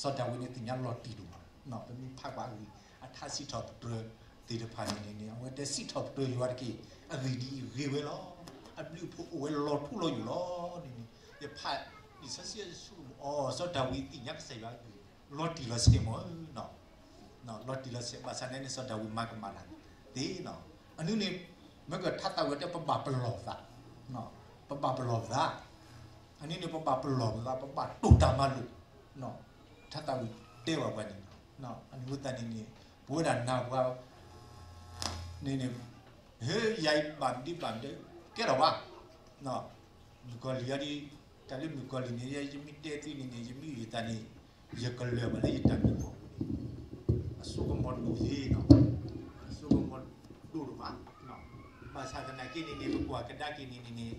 စီၤဒၤဝံးန့ၣ်သ့ၣ်ညါလီၤတံၢ်ဒိၣ်မး, ပမ့ၢ်ဖးကွၢ်အဂ့ၢ် အထါစံးထီၣ်ပတြၢၤသ့ၣ်တဖၣ်န့ၣ်န့ၣ်န့ၣ် အဝဲတဲစံးထီၣ်ပတြၢၤယွၤတက့ၢ်, အဂ့ၢ်ဒ်အံၤဂ့ၤဝဲလီၤ, အဘျုးအဖှိၣ်အိၣ်ဝဲလီၤထူလီၤယိာ်လီၤန့ၣ်န့ၣ်, ယဖးလံာ်စီဆှံယဆိကမိၣ်အီၤ စီၤဒၤဝံးသ့ၣ်ညါကစၢ်ယွၤအဂ့ၢ် လီၤတံၢ်လီၤဆဲးမး လီၤတံၢ်လီၤဆဲး ဘၣ်ဆၣ်န့ၣ်န့ၣ် စီၤဒၤဝံးမၤကမၣ်တၢ်သ့နီၤ, အနုၤန့ၣ် မ့ၢ်ကထါသးဝဲတဲပဘၣ်ပလီၢ်ပသး, ပဘၣ်ပလီၢ်ပသး, အနုၤန့ၣ် ပဘၣ်ပလီၢ်ပသး ပဘၣ်တိာ်တၢ်မၤလိာ်, ထါသးဝံၣ်တဲဘၣ်ပှၤန့ၣ်, အနုၤသတးန့ၣ်န့ၣ် ပဝဲဒၣ်နၤပှၤ န့ၣ်န့ၣ်, ဟ့ ယၤအံၤဘၣ်မနုၤဘၣ်မနုၤ ကဲထီၣ်ဘၣ်, မုၣ်ကီၤလံၢ်အံၤ, တၢ်လၢမုၣ်ကီၤလံၢ်န့ၣ် ယမ့ၢ်တဲသုန့ၣ်န့ၣ် ယမ့ၢ်ယသးန့ၣ် ယကလၢၤဘၣ်လၢယတၢ်မံၤပူၤန့ၣ်, အစိကမီၤဒိၣ်သ့နီၤ, အစိကမီၤဒိၣ်ဒိၣ်မး, ဘၣ်ဆၣ်သနာ်က့န့ၣ်န့ၣ် ပကွၢ်ကဒါက့ၤန့ၣ်န့ၣ်န့ၣ်,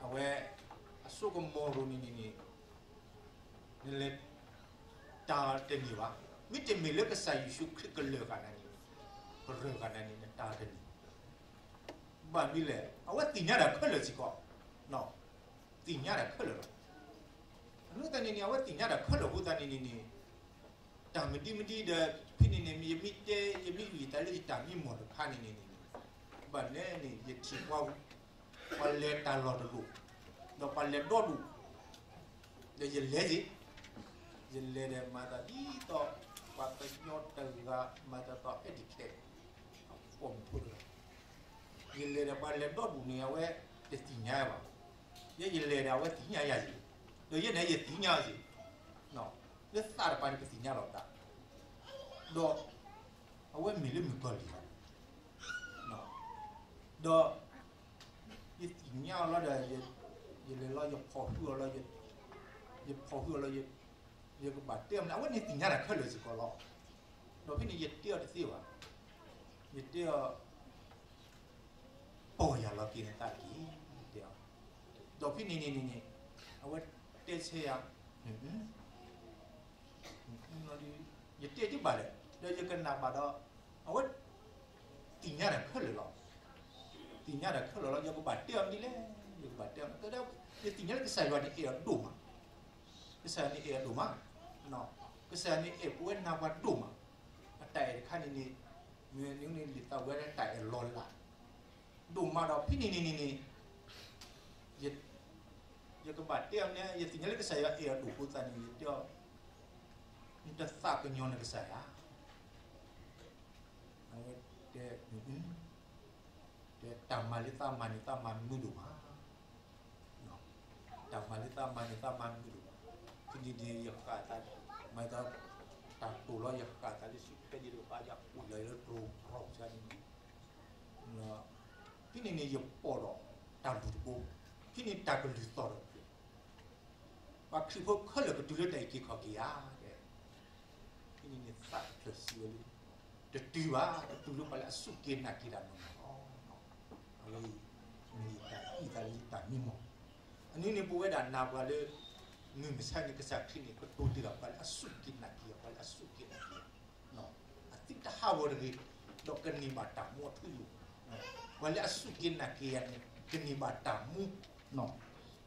အဝဲ အစိကမီၤဒိၣ်န့ၣ်န့ၣ်န့ၣ် နလဲၤတၢ်တန့ၢ်ဘၣ်, မ့တမ့ၢ်လၢကစၢ်ယ့ၣ်ၡူးခရံာ်ကလၢၤဃာ်နၤန့ၣ်, ကရၢဃာ်နၤန့ၣ် နတၢ်တန့ၢ်, ဘၣ်မနုၤလဲၣ် အဝဲသ့ၣ်ညါတၢ်ခဲလၢာ်စ့ၢ်ကီး, သ့ၣ်ညါတၢ်ခဲလၢာ်လီၤ, အနုၤသတးန့ၣ်န့ၣ် အဝဲသ့ၣ်ညါတၢ်ခဲလၢာ်အဃိသတးန့ၣ်န့ၣ်န့ၣ်, တၢ်မနုၤမနုၤဒီး ဖဲန့ၣ်န့ၣ် ယမ့ၢ်တဲ ယမ့ၢ်ယသးလၢယတၢ်မံမီၢ်တခါန့ၣ်န့ၣ်န့ၣ်, ဘၣ်လဲၣ်န့ၣ် ယထံၣ်ပှၤ ပှၤလဲၤတၢ်လီၢ်တဒူၣ်, ဒီးပှၤလဲၤဒီဒူၣ်, ဒီးယလဲၤစ့ၢ်, ယလဲၤဒီးမၤသးဒ်သိး ပှၤကညီတဂၤ မၤသးဒ်သိး handicap အပိာ်မုၣ်ဖိတဂၤ, ယလဲၤဒီးပှၤလဲၤဒီဒူၣ်န့ၣ် အဝဲတသ့ၣ်ညါဘၣ်, ယဲယလဲၤဒီးအဝဲသ့ၣ်ညါယၤစ့ၢ်, ဒီးယဲန့ၣ်ယသ့ၣ်ညါစ့ၢ်, လၢသးတပၤန့ၣ် ပသ့ၣ်ညါလီၤသး, ဒီး အဝဲမ့ၢ်လၢမုၣ်ကီၤလံၢ်လီၤ, ဒီး ယသ့ၣ်ညါအီၤလီၤဒီး ယလဲၤလီၤ ယဖီၣ်ဟုအီၤလီၤ, ယဖီၣ်ဟုအီၤလီၤ, ယကဘၣ်တဲအီၤမနုၤ အဝဲန့ၣ်သ့ၣ်ညါတၢ်ခဲလၢာ်စ့ၢ်ကီးလီၤ, ဒီးဖဲန့ၣ်ယတဲအီၤတသ့ဘၣ်, ယတဲအီၤ ပိာ်ယၤလီၤက့ၤနသးတက့ၢ်, တဲအီၤ, ဒီးဖဲန့ၣ်န့ၣ်န့ၣ်န့ၣ် အဝဲတဲဆၢယၤ, ယတဲဒ်ဘၣ်လဲၣ်, ဒီးယကနၣ်ဘၣ်ဒီး အဝဲ သ့ၣ်ညါတၢ်ခဲလၢာ်လီၤ, သ့ၣ်ညါတၢ်ခဲလၢာ်လီၤ, ယကဘၣ်တဲအီၤဒ်လဲၣ်, ယကဘၣ်တဲအီၤ, ယသ့ၣ်ညါလၢကစၢ်ယွၤန့ၣ်အဲၣ်အီၤဒိၣ်မး, ကစၢ်ယွၤန့ၣ်အဲၣ်အီၤဒိၣ်မး, ကစၢ်ယွၤန့ၣ်အဲၣ်ပဝဲနၤပှၤဒိၣ်မး, အတၢ်အဲၣ်တခါန့ၣ်န့ၣ် မ့ၢ်န့ၣ်လံာ်သးဝဲဒၣ်တၢ်အဲၣ်လီၤလး ဒိၣ်မးဒီးဖဲန့ၣ်န့ၣ်န့ၣ်န့ၣ် ယကဘၣ်တဲအီၤန့ၣ် ယသ့ၣ်ညါလၢကစၢ်ယွၤအဲၣ်အီၤဒိၣ်အဃိသတးန့ၣ် ယတဲအီၤ, နတသးကညီၤနကစၢ်ယွၤ, အဝဲတဲ, တဲတၢ်မၤလၢသးမၤန့ၣ် သးမၤမုာ်ဒိၣ်မး, တၢ်မၤလၢသးမၤန့ၣ် သးမၤမုာ်ဒိၣ်မး, ဖဲန့ၣ်န့ၣ် ယဃၣ်သး, မၤသး, တၢ်တိာ်လီၤယဃၣ်သးလၢစုခဲဒ်တကပၤ ယအိၣ်လီၤလၢတြီၤတြီၤဆါန့ၣ် ဖဲန့ၣ်န့ၣ် ယပိာ်ဒီးတၢ်လုၢ်တဘိ, ဖဲန့ၣ်တၢ်ကလုၢ်သီၣ်ဒီး ပှၤခရံာ်ဖိခဲလၢာ်ကတုၤလၢတၢ်အုၣ်က့ၤခီၣ်က့ၤဧါ, ဖဲန့ၣ်န့ၣ်သးတဖျၢၣ်စံးဝဲလၢ တတုၤဘၣ်, တတုၤလၢပှၤလၢအစူၢ်က့ၤနာ်က့ၤတၢ်နီၢ်နီၢ်လီၤ. အဝဲအံၤ မ့ၢ်တၢ်အုၣ်သးလၢယတၢ်မံမီၢ်, အနုၤန့ၣ် ပဝဲဒၣ်နၤပှၤလၢ မုၢ်မဆါန့ၣ် ကစၢ်ခရံာ်န့ၣ် ကတိၤတ့ၢ်ဒီးပှၤလၢအစူၢ်က့ၤနာ်က့ၤ, ပှၤလၢအစူၢ်က့ၤနာ်က့ၤ အသုတဟးဂီၤတဂ့ၤ, ဒီးကန့ၢ်ဘၣ်တၢ်မူအထူအယိာ်, ပှၤလၢအစူၢ်က့ၤနာ်က့ၤယၤန့ၣ် ကန့ၢ်ဘၣ်တၢ်မူ,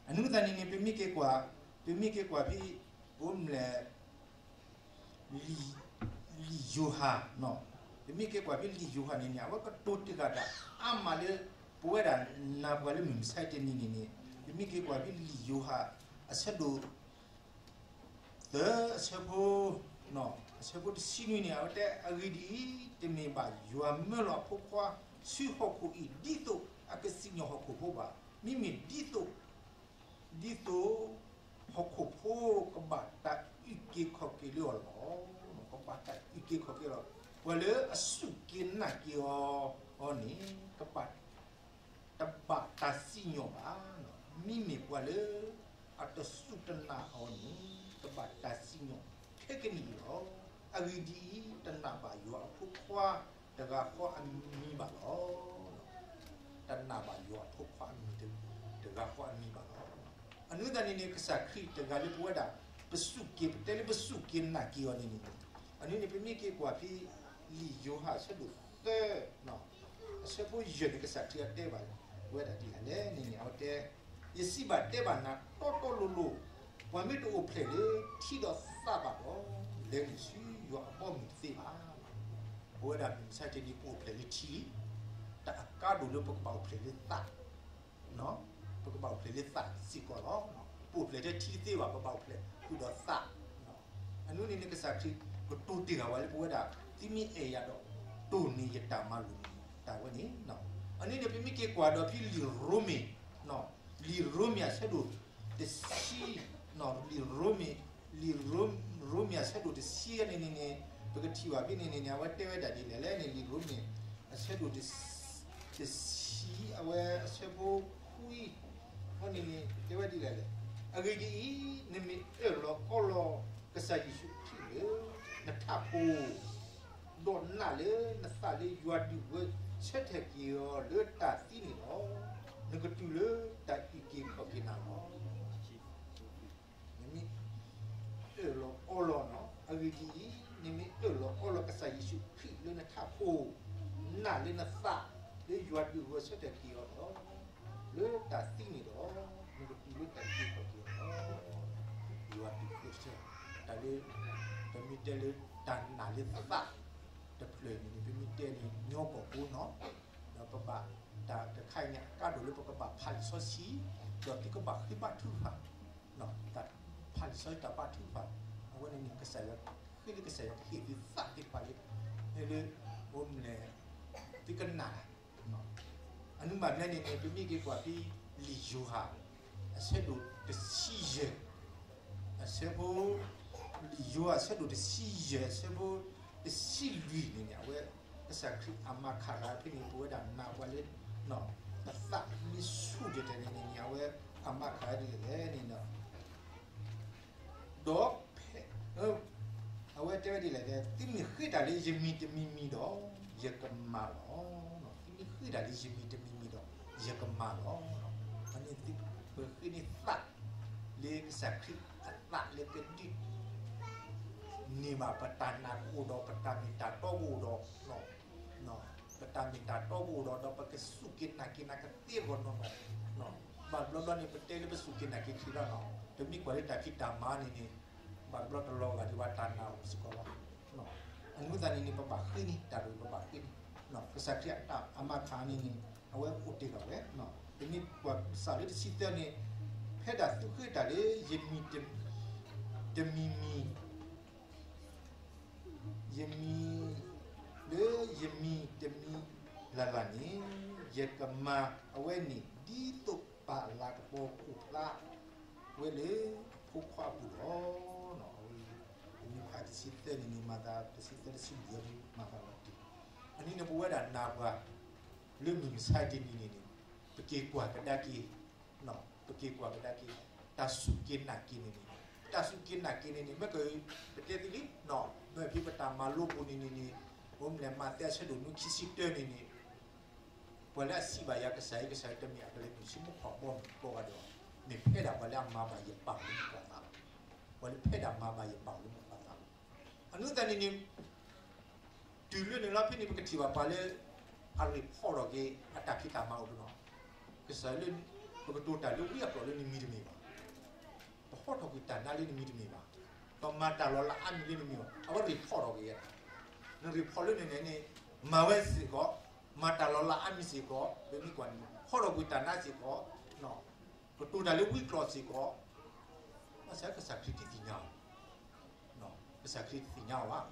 အနုၤသတးန့ၣ်န့ၣ် ပမ့ၢ်က့ၤကွၢ်, ပမ့ၢ်က့ၤကွၢ်ဖဲ ပမ့ၢ်လဲၣ် လံာ်ယိၤဟၣ်, ပမ့ၢ်က့ၤကွၢ်ဖဲလံာ်ယိၤဟၣ်န့ၣ်န့ၣ် အဝဲကတိၤတ့ၢ်ဃာ်တၢ်အါမးလၢ ပဝဲဒၣ်နၤပှၤလၢမုၢ်မဆါတနံၤန့ၣ်န့ၣ်, ပမ့ၢ်က့ၤကွၢ်ဖဲလံာ်ယိၤဟၣ် အဆၢဒိၣ် သၢ အဆၢဖိ, အဆၢဖိတဆံနွံန့ၣ် အဝဲတဲအဂ့ၢ်ဒ်အံၤ, တမ့ၢ်ဘၣ်ယွၤမၢလီၤအဖိခွါ ဆူဟီၣ်ခိၣ်အံၤ ဒ်သိးအကစံၣ်ညီၣ်ဟီၣ်ခိၣ်ဖိဘၣ်. မ့မ့ၢ်ဒ်သိး ဒ်သိး ဟီၣ်ခိၣ်ဖိကဘၣ်တၢ်အုၣ်က့ၤခီၣ်က့ၤလၢအီၤလီၤ. ကဘၣ်တၢ်အုၣ်က့ၤခီၣ်က့ၤလီၤ. ပှၤလၢအစူၢ်က့ၤနာ်က့ၤအီၤန့ၣ် တဘၣ်တၢ်စံၣ်ညီၣ်ဘၣ်. မ့မ့ၢ်ပှၤလၢ အတစူၢ်တနာ်အီၤန့ၣ် တဘၣ်တၢ်စံၣ်ညီၣ်ခဲကနံၣ်အံၤလီၤ. အဂ့ၢ်ဒ်အံၤ, တနာ်ဘၣ်ယွၤအဖိခွါတဂၤဃီအမံၤဘၣ်လီၤ. တနာ်ဘၣ်ယွၤအဖိခွါအမံၤတဂၤဃီအမံၤဘၣ်လီၤ. အနုသၢန့ၣ်န့ၣ် ကစၢ်ခရံာ်တဂၤလၢပဝဲဒၣ် ပစူၢ်က့ၤ ပတဲလၢပစူၢ်က့ၤနာ်က့ၤအီၤန့ၣ်န့ၣ်, အနုန့ၣ် ပမ့ၢ်က့ၤကွၢ်ဖဲ လံာ်ယိၤဟၣ်အဆၢဒိၣ်သၢ အဆၢဖိယဲၢ်န့ၣ် ကစၢ်ခရံာ်အတဲဘၣ်ဝဲဒၣ်ဒ်လဲၣ်န့ၣ်န့ၣ် အဝဲတဲ, ယစံးဘၣ်တဲဘၣ်နၤတီတီလိၤလိၤ, ပှၤမ့ၢ်တအိၣ်ဖျဲၣ်လၢထံဒီးသးဘၣ်ဒီး, လဲၤနုာ်ဆူယွၤအဘီအမုၢ်တသ့ဘၣ်. ပဝဲဒၣ်မုၢ်မဆါတနံၤ ပအိၣ်ဖျဲၣ်လၢထံလံ, တၢ်အကါဒိၣ်လၢပကဘၣ်အိၣ်ဖျဲၣ်လၢသး ပကဘၣ်အိၣ်ဖျဲၣ်လၢသးစ့ၢ်ကီးလီၤ. ပအိၣ်ဖျဲၣ်ထဲထံတသ့ဘၣ်, ပဘၣ်အိၣ်ဖျဲၣ်ဃုာ်ဒီးသး. အနုန့ၣ်န့ၣ် ကစၢ်ခရံာ်ကတိၤတ့ၢ်ဃာ်ဝဲလၢပဝဲဒၣ် သုမ့ၢ်အဲၣ်ယၤဒီး တိၢ်န့ၢ်ယတၢ်မၤလိာ်န့ၣ် တၢ်ဝဲန့ၣ်. အနုန့ၣ် ပမ့ၢ်က့ၤကွၢ်ဒီးဖဲလံာ်ရိမ့ၤ, လံာ်ရိမ့ၤအဆၢဒိၣ်တဆံ, လံာ်ရိမ့ၤ, လံာ်ရိမ့ၤအဆၢဒိၣ်တဆံန့ၣ်န့ၣ်န့ၣ် ပကထံၣ်ဘၣ်ဖဲန့ၣ်န့ၣ်န့ၣ် အဝဲတဲဝဲဒၣ်ဒ်လဲၣ်လဲၣ်န့ၣ် လံာ်ရိမ့ၤအဆၢဒိၣ်တဆံ အဝဲအဆၢဖိခွံ အန့ၣ်န့ၣ် တဲဝဲဒ်လဲၣ်လဲၣ်. အဂ့ၢ်ဒ်အံၤ, နမ့ၢ်အၢၣ်လီၤအီလီၤကစၢ်ယ့ၣ်ၡူးခရံာ်လၢနထးခိၣ်, ဒီးနာ်လၢနသးလၢယွၤဒုးဂဲၤဆၢထၢၣ်က့ၤအီၤလၢတၢ်သံန့ၣ်လီၤ, နကတုၤလၢတၢ်အုၣ်က့ၤခီၣ်က့ၤနၤလီၤ. နမ့ၢ်အၢၣ်လီၤအီလီၤ, အဂ့ၢ်ဒ်အံၤ, နမ့ၢ်အၢၣ်လီၤအီလီၤကစၢ်ယ့ၣ်ၡူးခရံာ်လၢနထးခိၣ်, နာ်လၢနသးလၢယွၤဒုးဂဲၤဆၢထၢၣ်က့ၤအီၤဒီး လၢတၢ်သံန့ၣ်ဒီး နကတုၤလၢတၢ်အုၣ်က့ၤခီၣ်က့ၤအီၤလီၤ. ယွၤဒုးဂဲၤဆၢထၢၣ်, တၢ်လၢ ပမ့ၢ်တဲလၢတၢ်နာ်လၢသးတဖျၢၣ်န့ၣ်န့ၣ် ပမ့ၢ်တဲန့ၣ် ညီကီၢ်ကိးနီၢ်, ဒီးပဘၣ်တၢ်တခါအံၤန့ၣ် အကါဒိၣ်လၢပကဘၣ်ဖးလံာ်စီဆှံ, ဒီးသုကဘၣ်ဃ့ဘါထုကဖၣ်, တၢ်ဖးလံာ်စီဆှံတၢ်ဘါထုကဖၣ်, အဝဲန့ၣ်န့ၣ် ကစၢ်ယွၤ ဃ့လၢကစၢ်ယွၤကဟ့ၣ်သုသးသ့ၣ်တဖၣ်လၢ လၢ အိၣ်မလဲၣ် သုကနာ် အနုမ့ၢ်ဘၣ်န့ၣ်န့ၣ် ပမ့ၢ်က့ၤကွၢ်ဖဲလံာ်ယိၤဟၣ် အဆၢဒိၣ်တဆံယဲၢ်, အဆၢဖိ လံာ်ယိၤဟၣ်အဆၢဒိၣ်တဆံယဲၢ် အဆၢဖိတဆံလွံၢ်န့ၣ်န့ၣ် အဝဲ ကစၢ်ခရံာ်အမၤခးဂၤဖဲန့ၣ် ပဝဲဒၣ်နာ်ပှၤလၢ ပသးမ့ၢ်ဆူၣ်တဲာ်တဲာ်န့ၣ်န့ၣ်န့ၣ် အဝဲအမၤခးဂၤဒ်လဲၣ်န့ၣ်ဒီး ဒီးဖဲ အဝဲတဲဝဲဒ်လဲၣ်, သုမ့ၢ်ဃ့တၢ်လၢယမံၤတမံၤမံၤဒီး ယကမၤလီၤ. သုမ့ၢ်ဃ့တၢ်လၢယမံၤတမံၤမံၤဒီး ယကမၤလီၤ. အန့ၣ်သု ပဃ့န့ၢ်သး လၢကစၢ်ခရံာ်အသးလၢကဒုး န့ၢ်ဘၣ်ပတၢ်နာ်ကအိၣ်ဒီး ပတၢ်မ့ၢ်တၢ်တီကအိၣ်ဒီး ပတၢ်မ့ၢ်တၢ်တီကအိၣ်ဒီး ဒီးပကစူၢ်က့ၤနာ်က့ၤနၤကသ့အဂီၢ်နီၢ်နီၢ်, ဘၣ်တဘျီဘျီန့ၣ် ပတဲလၢပစူၢ်က့ၤနာ်က့ၤခရံာ်လီၤနီၤ, ပမ့ၢ်ကွၢ်လၢတၢ်ဖံးတၢ်မၤန့ၣ်န့ၣ် ဘၣ်တဘျီတလီၤဂာ်ဒံးဘၣ်တၢ်နာ်အိၣ်စ့ၢ်ကီးလီၤ. အမူသးန့ၣ်န့ၣ် ပဘၣ်ဃ့န့ၢ်တၢ်တဂ့ၤ ပဘၣ်ဃ့န့ၢ်, ကစၢ်ခရံာ်အတၢ်အမၤခးန့ၣ်န့ၣ် အဝဲအိၣ်တ့ၢ်လီၤဝဲ, ပမ့ၢ်ကွၢ်စးလၢတဆံသၢန့ၣ် ဖဲဒၣ်သုဃ့တၢ်လၢယမံၤ တမံၤမံၤ ယမံၤ လၢယမံၤတမံၤလၢ်လၢ်န့ၣ် ယကမၤအဝဲန့ၣ် ဒ်သိးပာ်လၤကပီၤအိၣ်ဖျါဝဲလၢဖိခွါအပူၤလီၤ. အဝဲ ပမ့ၢ်ဖးတဆံသၢန့ၣ်န့ၣ် မၤသးတဆံသၢတဆံလွံၢ်အံၤ မၤသးလီၤတံၢ်, အန့ၣ်န့ၣ် ပဝဲဒၣ်နာ်ပှၤ လၢမုၢ်မဆါတနံၤန့ၣ်န့ၣ် ပက့ၤကွၢ်ကဒါက့ၤ ပက့ၤကွၢ်ကဒါက့ၤ တၢ်စူၢ်က့ၤနာ်က့ၤန့ၣ်န့ၣ်, တၢ်စူၢ်က့ၤနာ်က့ၤန့ၣ်န့ၣ် မ့ၢ်က ပတဲသ့လံ, မ့ၢ်ဖဲပတၢ်မၤလိပူၤန့ၣ်န့ၣ်န့ၣ်, အိၣ်မလဲၣ် မးသဲအဆၢဒိၣ်နွံခံဆံတၢန့ၣ်န့ၣ်, ပှၤလၢအစံးဘၣ်ယၤ ကစၢ်အံၤ ကစၢ်အံၤ တမ့ၢ်အကလဲၤနုာ်ဆူမူခိၣ်အဘီအမုၢ်ကိးဂၤဒဲးဘၣ်, မ့ၢ်ဖဲဒၣ်ပှၤလၢအမၤဘၣ်ယပၢ်အိၣ်လၢမူခိၣ်အသးလီၤ. ပှၤလၢဖဲဒၣ်မၤဘၣ်ယပၢ်အိၣ်လၢမူခိၣ်အသးလီၤ. အနုသးန့ၣ်န့ၣ် တုၤလၢန့ၣ်လီၤဖဲန့ၣ် ပကထံၣ်ဘၣ်ပှၤလၢ အရ့ၣ်ဖီၣ်ထီၣ်က့ၤ အတၢ်ဖံးတၢ်မၤအိၣ်တနီၤ, ကစၢ်လၢ ပကတိၤတၢ်လၢဝံအကျိာ်လၢနမံၤတမ့ၢ်ဘၣ်, ပဟီထီၣ်ကွံာ်တၢ်နါလၢနမံၤတမ့ၢ်ဘၣ်, ပမၤတၢ်လီၤလးအါမံၤလၢနမံၤဘၣ်, အဝဲရ့ၣ်ဖီၣ်ထီၣ်က့ၤယဲ, နရ့ၣ်ဖီၣ်လၢနန့ၣ်န့ၣ် မၤဝဲစ့ၢ်ကီး, မၤတၢ်လီၤလးအါမံၤစ့ၢ်ကီး, ပမ့ၢ်ကွၢ်န့ၣ် ဟီထီၣ်ကွံာ်တၢ်နါစ့ၢ်ကီး, ကတိၤတၢ်လၢဝံအကျိာ်စ့ၢ်ကီး, ဘၣ်ဆၣ်ကစၢ်ခရံာ်တသ့ၣ်ညါအီၤ ကစၢ်ခရံာ်တသ့ၣ်ညါအီၤဘၣ်.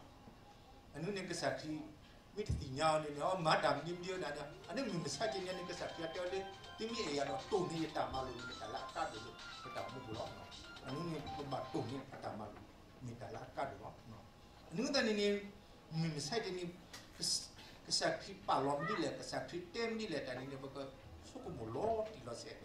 အနုန့ၣ်ကစၢ်ခရံာ် မ့ၢ်တသ့ၣ်ညါအီၤန့ၣ်န့ၣ် အမၤတၢ်မနုၤမနုၤဝဲဒၣ်န့ၣ် အန့ၣ်မုၢ်မဆါတနံၤန့ၣ် ကစၢ်ခရံာ်တဲအီၤလၢ သုမ့ၢ်အဲၣ်ယၤဒီးတိၢ်န့ၢ်ယတၢ်မၤလိာ်န့ၣ် မ့ၢ်တၢ်လၢအကါဒိၣ်လၢပတၢ်အိၣ်မူပူၤလီၤ. အန့ၣ်န့ၣ်ပဘၣ်တိၢ်န့ၢ်ပတၢ်မၤလိာ် မ့ၢ်တၢ်လၢအကါဒိၣ်လီၤ. အန့ၣ်သတးန့ၣ်န့ၣ် မုၢ်မဆါတနံၤ ကစၢ်ခရံာ်ပာ်လီၤမနုၤလဲၣ် ကစၢ်ခရံာ်တဲမနုၤလဲၣ်တၢ်န့ၣ်န့ၣ် ပကဆိကမိၣ်လီၤတံၢ်လီၤဆဲး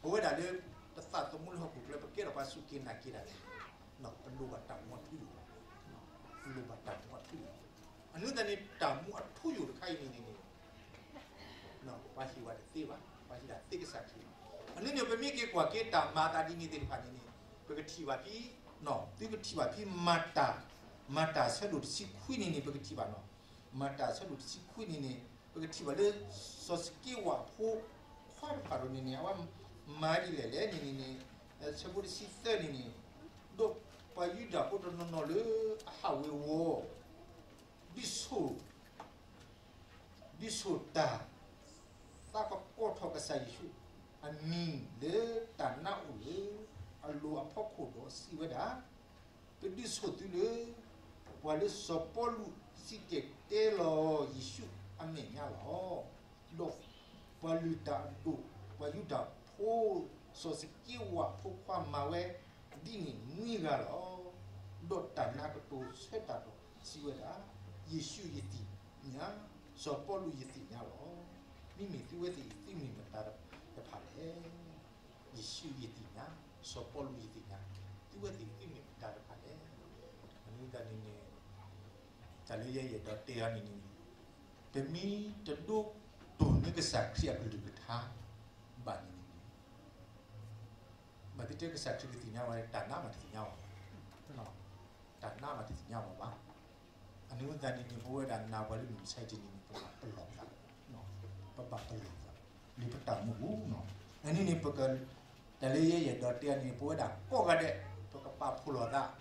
ပဝဲဒၣ်လၢ ပသးသမူလၢဟီၣ်ခိၣ်ချၢ ပကဲထီၣ်ပှၤစူၢ်က့ၤနာ်က့ၤတၢ်န့ၣ် ပလိၣ်ဘၣ်တၢ်မူအထူအယိာ်လီၤ. ပလိၣ်ဘၣ်တၢ်မူအထူအယိာ်လီၤ. အန့ၣ်သတးန့ၣ် တၢ်မူအထူအယိာ်တခါအံၤန့ၣ်န့ၣ် ပှၤဟ့ၣ်ဝဲတသ့ဘၣ်, ပှၤဟ့ၣ်ဒၣ်သ့ကစၢ်ခရံာ်လီၤ. အန့ၣ်န့ၣ် ပမ့ၢ်က့ၤကွၢ်က့ၤတၢ်မၤအသးဒ်န့ၣ်သ့ၣ်တဖၣ်န့ၣ်န့ၣ် ပကထံၣ်ဘၣ်ဖဲ သုကထံၣ်ဘၣ်ဖဲ မၤတၢ် မၤတၢ်ဆၢဒိၣ်တဆံခွံန့ၣ်န့ၣ် ပကထံၣ်ဘၣ်နီၤ, မၤတၢ်ဆၢဒိၣ်တဆံခွံန့ၣ်န့ၣ် ပကထံၣ်ဘၣ်လၢ စီၤစက့ဝၣ်ဖိခွါတဖၣ်န့ၣ်န့ၣ် အဝဲမၤဒ်လဲၣ်လဲၣ်န့ၣ်န့ၣ်န့ၣ် ဆၢဖိတဆံသၢန့ၣ်န့ၣ် ဒီးပှၤယူဒၤဖိတနီၤနီၤလၢအဟးဝ့ၤဝီၤ ဒ်ဆိၣ် ဒ်ဆိၣ်တၢ် သးကကိးထီၣ်ကစၢ်ယ့ၣ်ၡူးအမံၤလၢတၢ်နါအိၣ်လၢအလိၤအဖီခိၣ်ဒီးစံးဝဲဒၣ်, ပဒုးဆိၣ်သုလၢ ပှၤလၢစီၤပီလူးစံၣ်တဲၤတဲလီၤယ့ၣ်ၡူးအမဲာ်ညါလီၤ. ဒီးပှၤလုၢ်တၢ်အဒိၣ် ပှၤယူဒၤဖိ စီၤစက့ဝၣ်ဖိခွါမၤဝဲဒ်န့ၣ်နွံဂၤလီၤ. ဒီးတၢ်နါကတိၤဆၢတၢ်ဒီးစံးဝဲဒၣ်, ယ့ၣ်ၡူးယသ့ၣ်ညါ, စီၤပီလူးယသ့ၣ်ညါလီၤ. မ့မ့ၢ်သုဝဲသ့ၣ်အံၤသုမ့ၢ်မတၤတဖၣ်လဲၣ်. ယ့ၣ်ၡူးယသ့ၣ်ညါ, စီၤပီလူးယသ့ၣ်ညါ, သုဝဲသ့ၣ်သုမ့ၢ်မတၤတဖၣ်လဲၣ်. အမ့ၢ်တၢ်န့ၣ်န့ၣ် တၢ်လၢယအဲၣ်ဒိးတဲအီၤန့ၣ်န့ၣ် ပမ့ၢ်တဒိတိၢ်န့ၢ်ကစၢ်ခရံာ်အကလုၢ်ကထါဘၣ်န့ၣ်န့ၣ် ဘၣ်သ့ၣ်သ့ၣ်ကစၢ်ခရံာ်ကသ့ၣ်ညါဝဲ တၢ်နါမးတသ့ၣ်ညါဘၣ်, တၢ်နါမးတသ့ၣ်ညါဘၣ်ဘၣ်. အန့ၣ်သတးန့ၣ်န့ၣ် ပဝဲဒၣ်နၤပှၤလၢမုၢ်မဆါတနံၤန့ၣ် ပဘၣ်ပလီၢ်သး, ပဘၣ်ပလီၢ်သး လၢပတၢ်မူပူၤ, အန့ၣ်န့ၣ် ပက တၢ်လၢယအဲၣ်ဒိးတဲအီၤန့ၣ် ပဝဲဒၣ်ကိးဂၤဒဲး ပကပာ်ဖှိၣ်လိာ်သး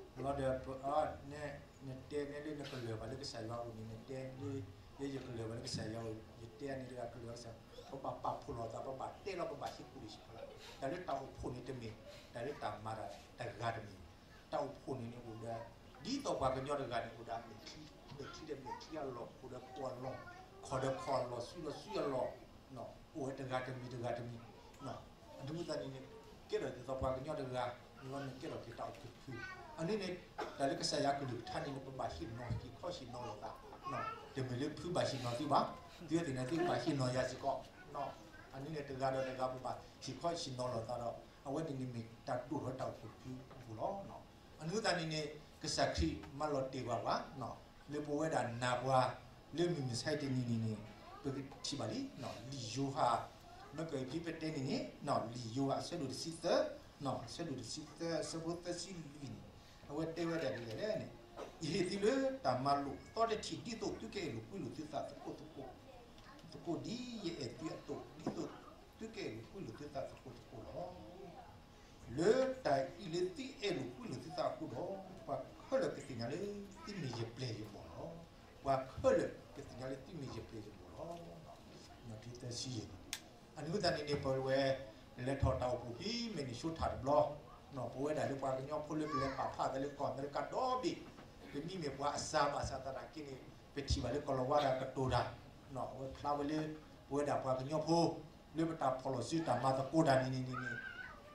လီၤဒီး နတဲနဲလၢနကလၢၤဘၣ်လၢကစၢ်ယွၤအအိၣ်န့ၣ် နတဲလၢ ယဲယကလၢၤဘၣ်လၢကစၢ်ယွၤအအိၣ် ယတဲအန့ၣ်တဂၤကလၢၤဘၣ်ကစၢ်, ပဘၣ်ပာ်ဖှိၣ်လိာ်သး ပဘၣ်တဲလီၤ ပဘၣ်ဟ့ၣ်ကူၣ်လိာ်ဆံးဖီလာ်, တၢ်လၢတၢ်အိၣ်ဖှိၣ်န့ၣ်တမ့ၢ် တၢ်လၢတၢ်မၤတၢ်တဂၤတမ့ၢ်, တၢ်အိၣ်ဖှိၣ်န့ၣ်န့ၣ်အိၣ်ဒီး ဒ်သိးပှၤကညီတဂၤန့ၣ် အိၣ်ဒီးမဲာ်ချံ, မဲာ်ချံဒီးမဲာ်ချံအလီၢ်, ခိၣ်ဒီးခိၣ်အလီၢ်, ခီၣ်ဒီးခီၣ်အလီၢ်, စုဒီးစုအလီၢ်, အိၣ်ဝဲတဂၤတမံၤတဂၤတမံၤ, အဒိသတးန့ၣ်န့ၣ် ကဲထီၣ်ဒ်သိးပှၤကညီတဂၤ မ့ၢ်ဝဲန့ၣ်ကဲထီၣ်က့ၤတၢ်အိၣ်ဖှိၣ်ဖု, အန့ၣ်န့ၣ် တၢ်လၢကစၢ်ယွၤကလုၢ်ကထါန့ၣ်န့ၣ် ပဘၣ်ဟ့ၣ်နီၤဟ့ၣ်ခီဟ့ၣ်နီၤလိာ်သး, တမ့ၢ်လၢဖုဘၣ်ဟ့ၣ်နီၤသုဘၣ်, သုဝဲသ့ၣ်န့ၣ် သုကဘၣ်ဟ့ၣ်နီၤယၤစ့ၢ်ကီး, အန့ၣ်န့ၣ်တဂၤဒီးတဂၤ ပဘၣ်ဟ့ၣ်ခီဟ့ၣ်နီၤလိာ်သးဒီး အဝဲန့ၣ်န့ၣ်မ့ၢ်တၢ်ဒိၣ်ထီၣ်တၢ်အိၣ်ဖှိၣ်ဖုအပူၤလီၤ. အန့ၣ်သတးန့ၣ်န့ၣ် ကစၢ်ခရံာ်မၤလီၤတဲာ်ကွံာ်ပှၤ လၢပဝဲဒၣ်နၤပှၤ လၢမုၢ်မဆါတနံၤန့ၣ်န့ၣ် ပကထံၣ်ဘၣ်လံ, လံာ်ယိၤဟၣ် မ့ၢ်ကဖံပတဲန့ၣ်န့ၣ် လံာ်ယိၤဟၣ်အဆၢဒိၣ်တဆံသၢ, အဆၢဒိၣ်တဆံသၢ အဆၢဖိသၢဆံလွံၢ်န့ၣ် အဝဲတဲဝဲဒၣ်ဒ်လဲၣ်န့ၣ်, ယဟ့ၣ်သုလၢတၢ်မၤလိာ်အသီတထံၣ် ဒ်သိးသုကအဲၣ်လိာ်ကွံလိာ်သုသးသကိးသကိး, သကိးဒ်ယအဲၣ်သုအသိး ဒ်သိးသုကအဲၣ်လိာ်ကွံလိာ်သုသးသကိးသကိးလီၤ. လၢတၢ်အံၤလၢသုအဲၣ်လိာ်ကွံလိာ်သုသးအဃိဒီး ပှၤခဲလၢာ်ကသ့ၣ်ညါလၢသုမ့ၢ်ယပျဲၢ်ယဘီၣ်လီၤ. ပှၤခဲလၢာ်ကသ့ၣ်ညါလၢသုမ့ၢ်ယပျဲၢ်ယဘီၣ်လီၤ. သၢဆံယဲၢ်န့ၣ်, အန့ၣ်သတးန့ၣ်န့ၣ် ပဝဲ လဲၤထီၣ်တၢ်အိၣ်ဖှိၣ်ဖဲ Minnesota တဘျီ, ပဝဲဒၣ်လၢပှၤကညီဖိလၢပလဲၤပာ်ဖျါသးလၢကီၢ်အမဲရကၤဒီဘ့ၣ်, ပမ့မ့ၢ်ပှၤအစၢဘၣ်ဆၣ်သနာ်က့န့ၣ် ပထံၣ်ဘၣ်လၢကီၢ်လီၤဝါတၢ်ကတိၤတၢ်, အဝဲဖျါဝဲလၢ ပဝဲဒၣ်ပှၤကညီဖိ လၢပတၢ်ဖီၣ်လီၤစုတၢ်မၤသကိးတၢ်န့ၣ်န့ၣ်န့ၣ်န့ၣ်,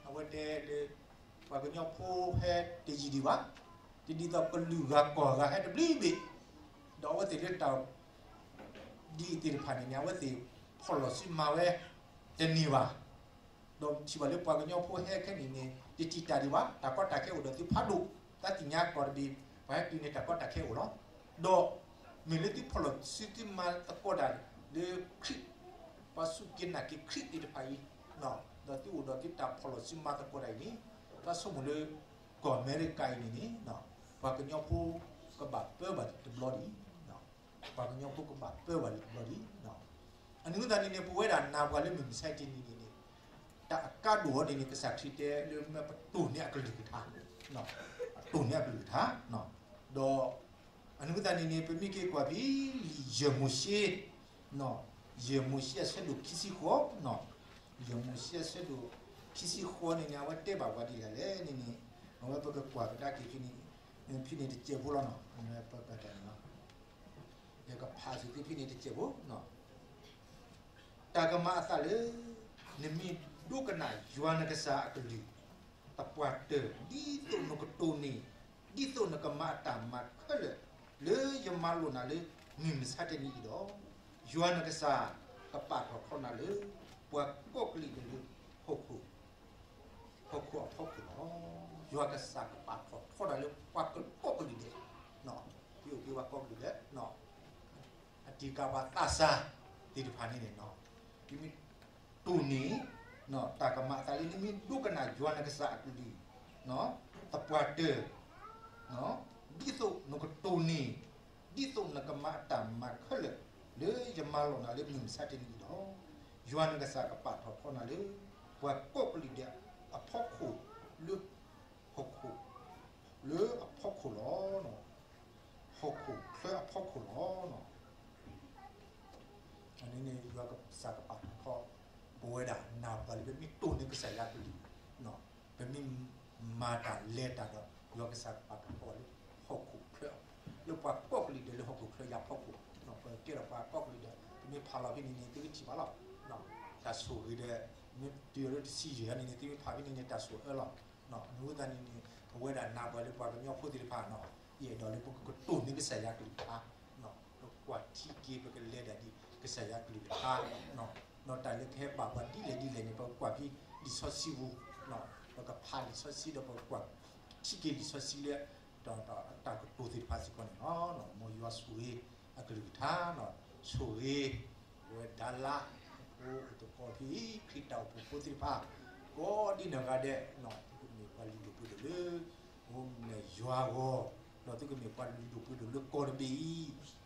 အဝဲတဲလၢ ပှၤကညီဖိဟဲတယံာ်ဒံးဘၣ်, တဒ်သိးကလုာ်ဂၤကီၢ်ဂၤဟဲတဘျုးဘ့ၣ်, ဒီးအဝဲသ့ၣ်လၢတၢ် ဒ်အံၤသ့ၣ်တဖၣ်န့ၣ်န့ၣ် အဝဲသ့ၣ်ဖီၣ်လီၤစုမၤဝဲတန့ၢ်ဘၣ်, ဒီးထံၣ်ဘၣ်လၢပှၤကညီဖိဟဲခဲန့ၣ်န့ၣ် တတံာ်တာ်ဒံးဘၣ်, တၢ်ကီတၢ်ခဲအိၣ်ဒီးသုဖးဒိၣ်, တၢ်သ့ၣ်ညါကီၢ်တဘ့ၣ် ပှၤဟဲတုၤန့ၣ် တၢ်ကီတၢ်ခဲအိၣ်လီၤ. ဒီးမ့ၢ်လၢသုဖီၣ်လီၤစုသုမၤသကိးတၢ်လၢခရံာ်, ပှၤစူၢ်က့ၤနာ်က့ၤခရံာ်သ့ၣ်တဖၣ်အံၤ, ဒီးသုအိၣ်ဒီးသုတၢ်ဖီၣ်လီၤစုမၤသကိးတၢ်အံၤန့ၣ်, တၢ်ဆိကမိၣ်လၢ ကီၢ်အမဲရကၤအံၤန့ၣ်န့ၣ် ပှၤကညီဖိကဘၣ်ပၢဘၣ်တဘျီဒံး, ပှၤကညီဖိကဘၣ်ပၢဘၣ်တဘျီဒံး, အန့ၣ်သတးန့ၣ်န့ၣ် ပဝဲဒၣ်နၤပှၤလၢမုၢ်မဆါတနံၤန့ၣ်န့ၣ် တၢ်အကါဒိၣ်အီၤန့ၣ်န့ၣ် ကစၢ်ခရံာ်တဲလၢမ့ၢ်ပတိၢ်န့ၢ်အကလုၢ်ကထါ, တိၢ်န့ၢ်အကလုၢ်ကထါ, ဒီး အန့ၣ်သတးန့ၣ်န့ၣ် ပမ့ၢ်က့ၤကွၢ်ဖဲလံာ်ယဲၢ်မိၤၡ့, ယဲၢ်မိၤၡ့အဆၢဒိၣ်ခံဆံဃိး, ယဲၢ်မိၤၡ့အဆၢဒိၣ်ခံဆံဃိးန့ၣ်န့ၣ် အဝဲတဲဘၣ်ပှၤဒ်လဲၣ်လဲၣ်န့ၣ်န့ၣ်, အဝဲပကကွၢ်ကဒါက့ၤဖဲန့ၣ်, ဖဲန့ၣ်တစဲးဖိလီၤနီၤ, ပကတၢၢ်န့ၣ်လီၤ. ယကဖ ဖးစူၤသ့ဖဲန့ၣ်တစဲးဖိ, တၢ်ကမၤအသးလၢ နမ့ၢ်ဒိကနၣ်ယွၤနကစၢ်အကလုၢ် သပှၢ်တၢၢ် ဒ်သိးနကတိၢ်န့ၢ် ဒ်သိးနကမၤအတၢ်မၤခဲလၢာ် လၢယမၤလိာ်နၤလၢ မုၢ်မဆါတနံၤအံၤဒီး, ယွၤနကစၢ်ကပာ်ထီၣ်ထီနၤလၢ ပှၤကိးကလုာ်ဒဲးလၢ ဟီၣ်ခိၣ် ဟီၣ်ခိၣ်အဖီခိၣ်လီၤ. ယွၤကစၢ်ကပာ်ထီၣ်ထီနၤလၢပှၤကိးကလုာ်ဒဲး, ပအိၣ်က့ၤပှၤကိးကလုာ်ဒဲး, အတံၤကၤပှၤသးစၢ်သ့ၣ်တဖၣ်န့ၣ်န့ၣ်, နမ့ၢ်တိၢ်န့ၢ် တၢ်ကမၤအသးလၢ နမ့ၢ်ဒိကနၣ်ယွၤနကစၢ်အကလုၢ် သပှၢ်တၢၢ် ဒ်သိးနကတိၢ်န့ၢ် ဒ်သိးနကမၤအတၢ်မၤခဲလၢာ် လၢယမၤလိာ်နၤလၢမုၢ်မဆါတနံၤအံၤဒီး, ယွၤနကစၢ်ကပာ်ထီၣ်ထီနၤလၢ ပှၤကိးကလုာ်ဒဲးအဖီခိၣ်လၢ ဟီၣ်ခိၣ် လၢအဖီခိၣ်လီၤ. ဟီၣ်ခိၣ်ချၢအဖီခိၣ်လီၤ. န့ၣ် ယွၤကစၢ်ကပာ်ထီၣ်ထီ ပဝဲဒၣ်နၢ်ပၢၢ်လၢ ပမ့ၢ်တိၢ်န့ၢ်ကစၢ်ယွၤကလုၢ်, ပမ့ၢ်မၤတၢ်လဲၤတၢ်ဒီး ယွၤကစၢ်ကပာ်ထီၣ်ထီလၢ ဟီၣ်ခိၣ်ချၢ, လၢပှၤကိးကလုာ်ဒဲးလၢဟီၣ်ခိၣ်ချၢယၤဖီခိၣ်, ပကဲထီၣ်ပှၤကိးကလုာ်ဒဲး, ပမ့ၢ်ဖးလီၤဖဲန့ၣ်န့ၣ် သုကထံၣ်ဘၣ်လီၤ. တၢ်ဆိၣ်ဂ့ၤဒီး မ့ၢ်တုၤလၢတဆံယဲၢ်န့ၣ်န့ၣ် သုမ့ၢ်ဖးဖဲန့ၣ်န့ၣ် တၢ်ဆိၣ်အၢလီၤ. အဃိသတးန့ၣ်န့ၣ် ပဝဲဒၣ်နၢ်ပၢၢ်လၢပှၤကညီဖိသ့ၣ်တဖၣ်န့ၣ်, ယအဲၣ်ဒိးလၢပကကတိၢ်န့ၢ်ကစၢ်ယွၤကလုၢ်ကထါ, ပကွၢ်ထံက့ၤ ပကလဲၤဒၣ်ဒ်ကစၢ်ယွၤကလုၢ်ကထါ, ဒီးတၢ်လၢကဟဲဘၣ်ပှၤဒ်လဲၣ်ဒ်လဲၣ်န့ၣ် ပကကွၢ်ဖဲလံာ်စီဆှံပူၤ, ပကဖးလံာ်စီဆှံဒီး ပကကွၢ်ထံက့ၤလံာ်စီဆှံလၢ တၢ်ကတိၤသ့ၣ်တဖၣ်စ့ၢ်ကီးန့ၣ်လီၤ. မ်ယွၤဆိၣ်ဂ့ၤအကလုၢ်ကထါ, ဆိၣ်ဂ့ၤ ပဝဲဒၣ်လၢ ပအိၣ်သကိးဖဲ ခရံာ်တၢ်အိၣ်ဖှိၣ်ဖိသ့ၣ်တဖၣ် ကိးဒ်နီၢ်ဂၤဒဲး, သုကမ့ၢ်ပှၤလုၢ်ဒိၣ်ပှ့ၤဒိၣ်လၢ အိၣ်မူလၢယွၤအဂီၢ်, ဒီးသုကမ့ၢ်ပှၤလုၢ်ဒိၣ်ပှ့ၤဒိၣ်လၢကီၢ်တဘ့ၣ်အံၤ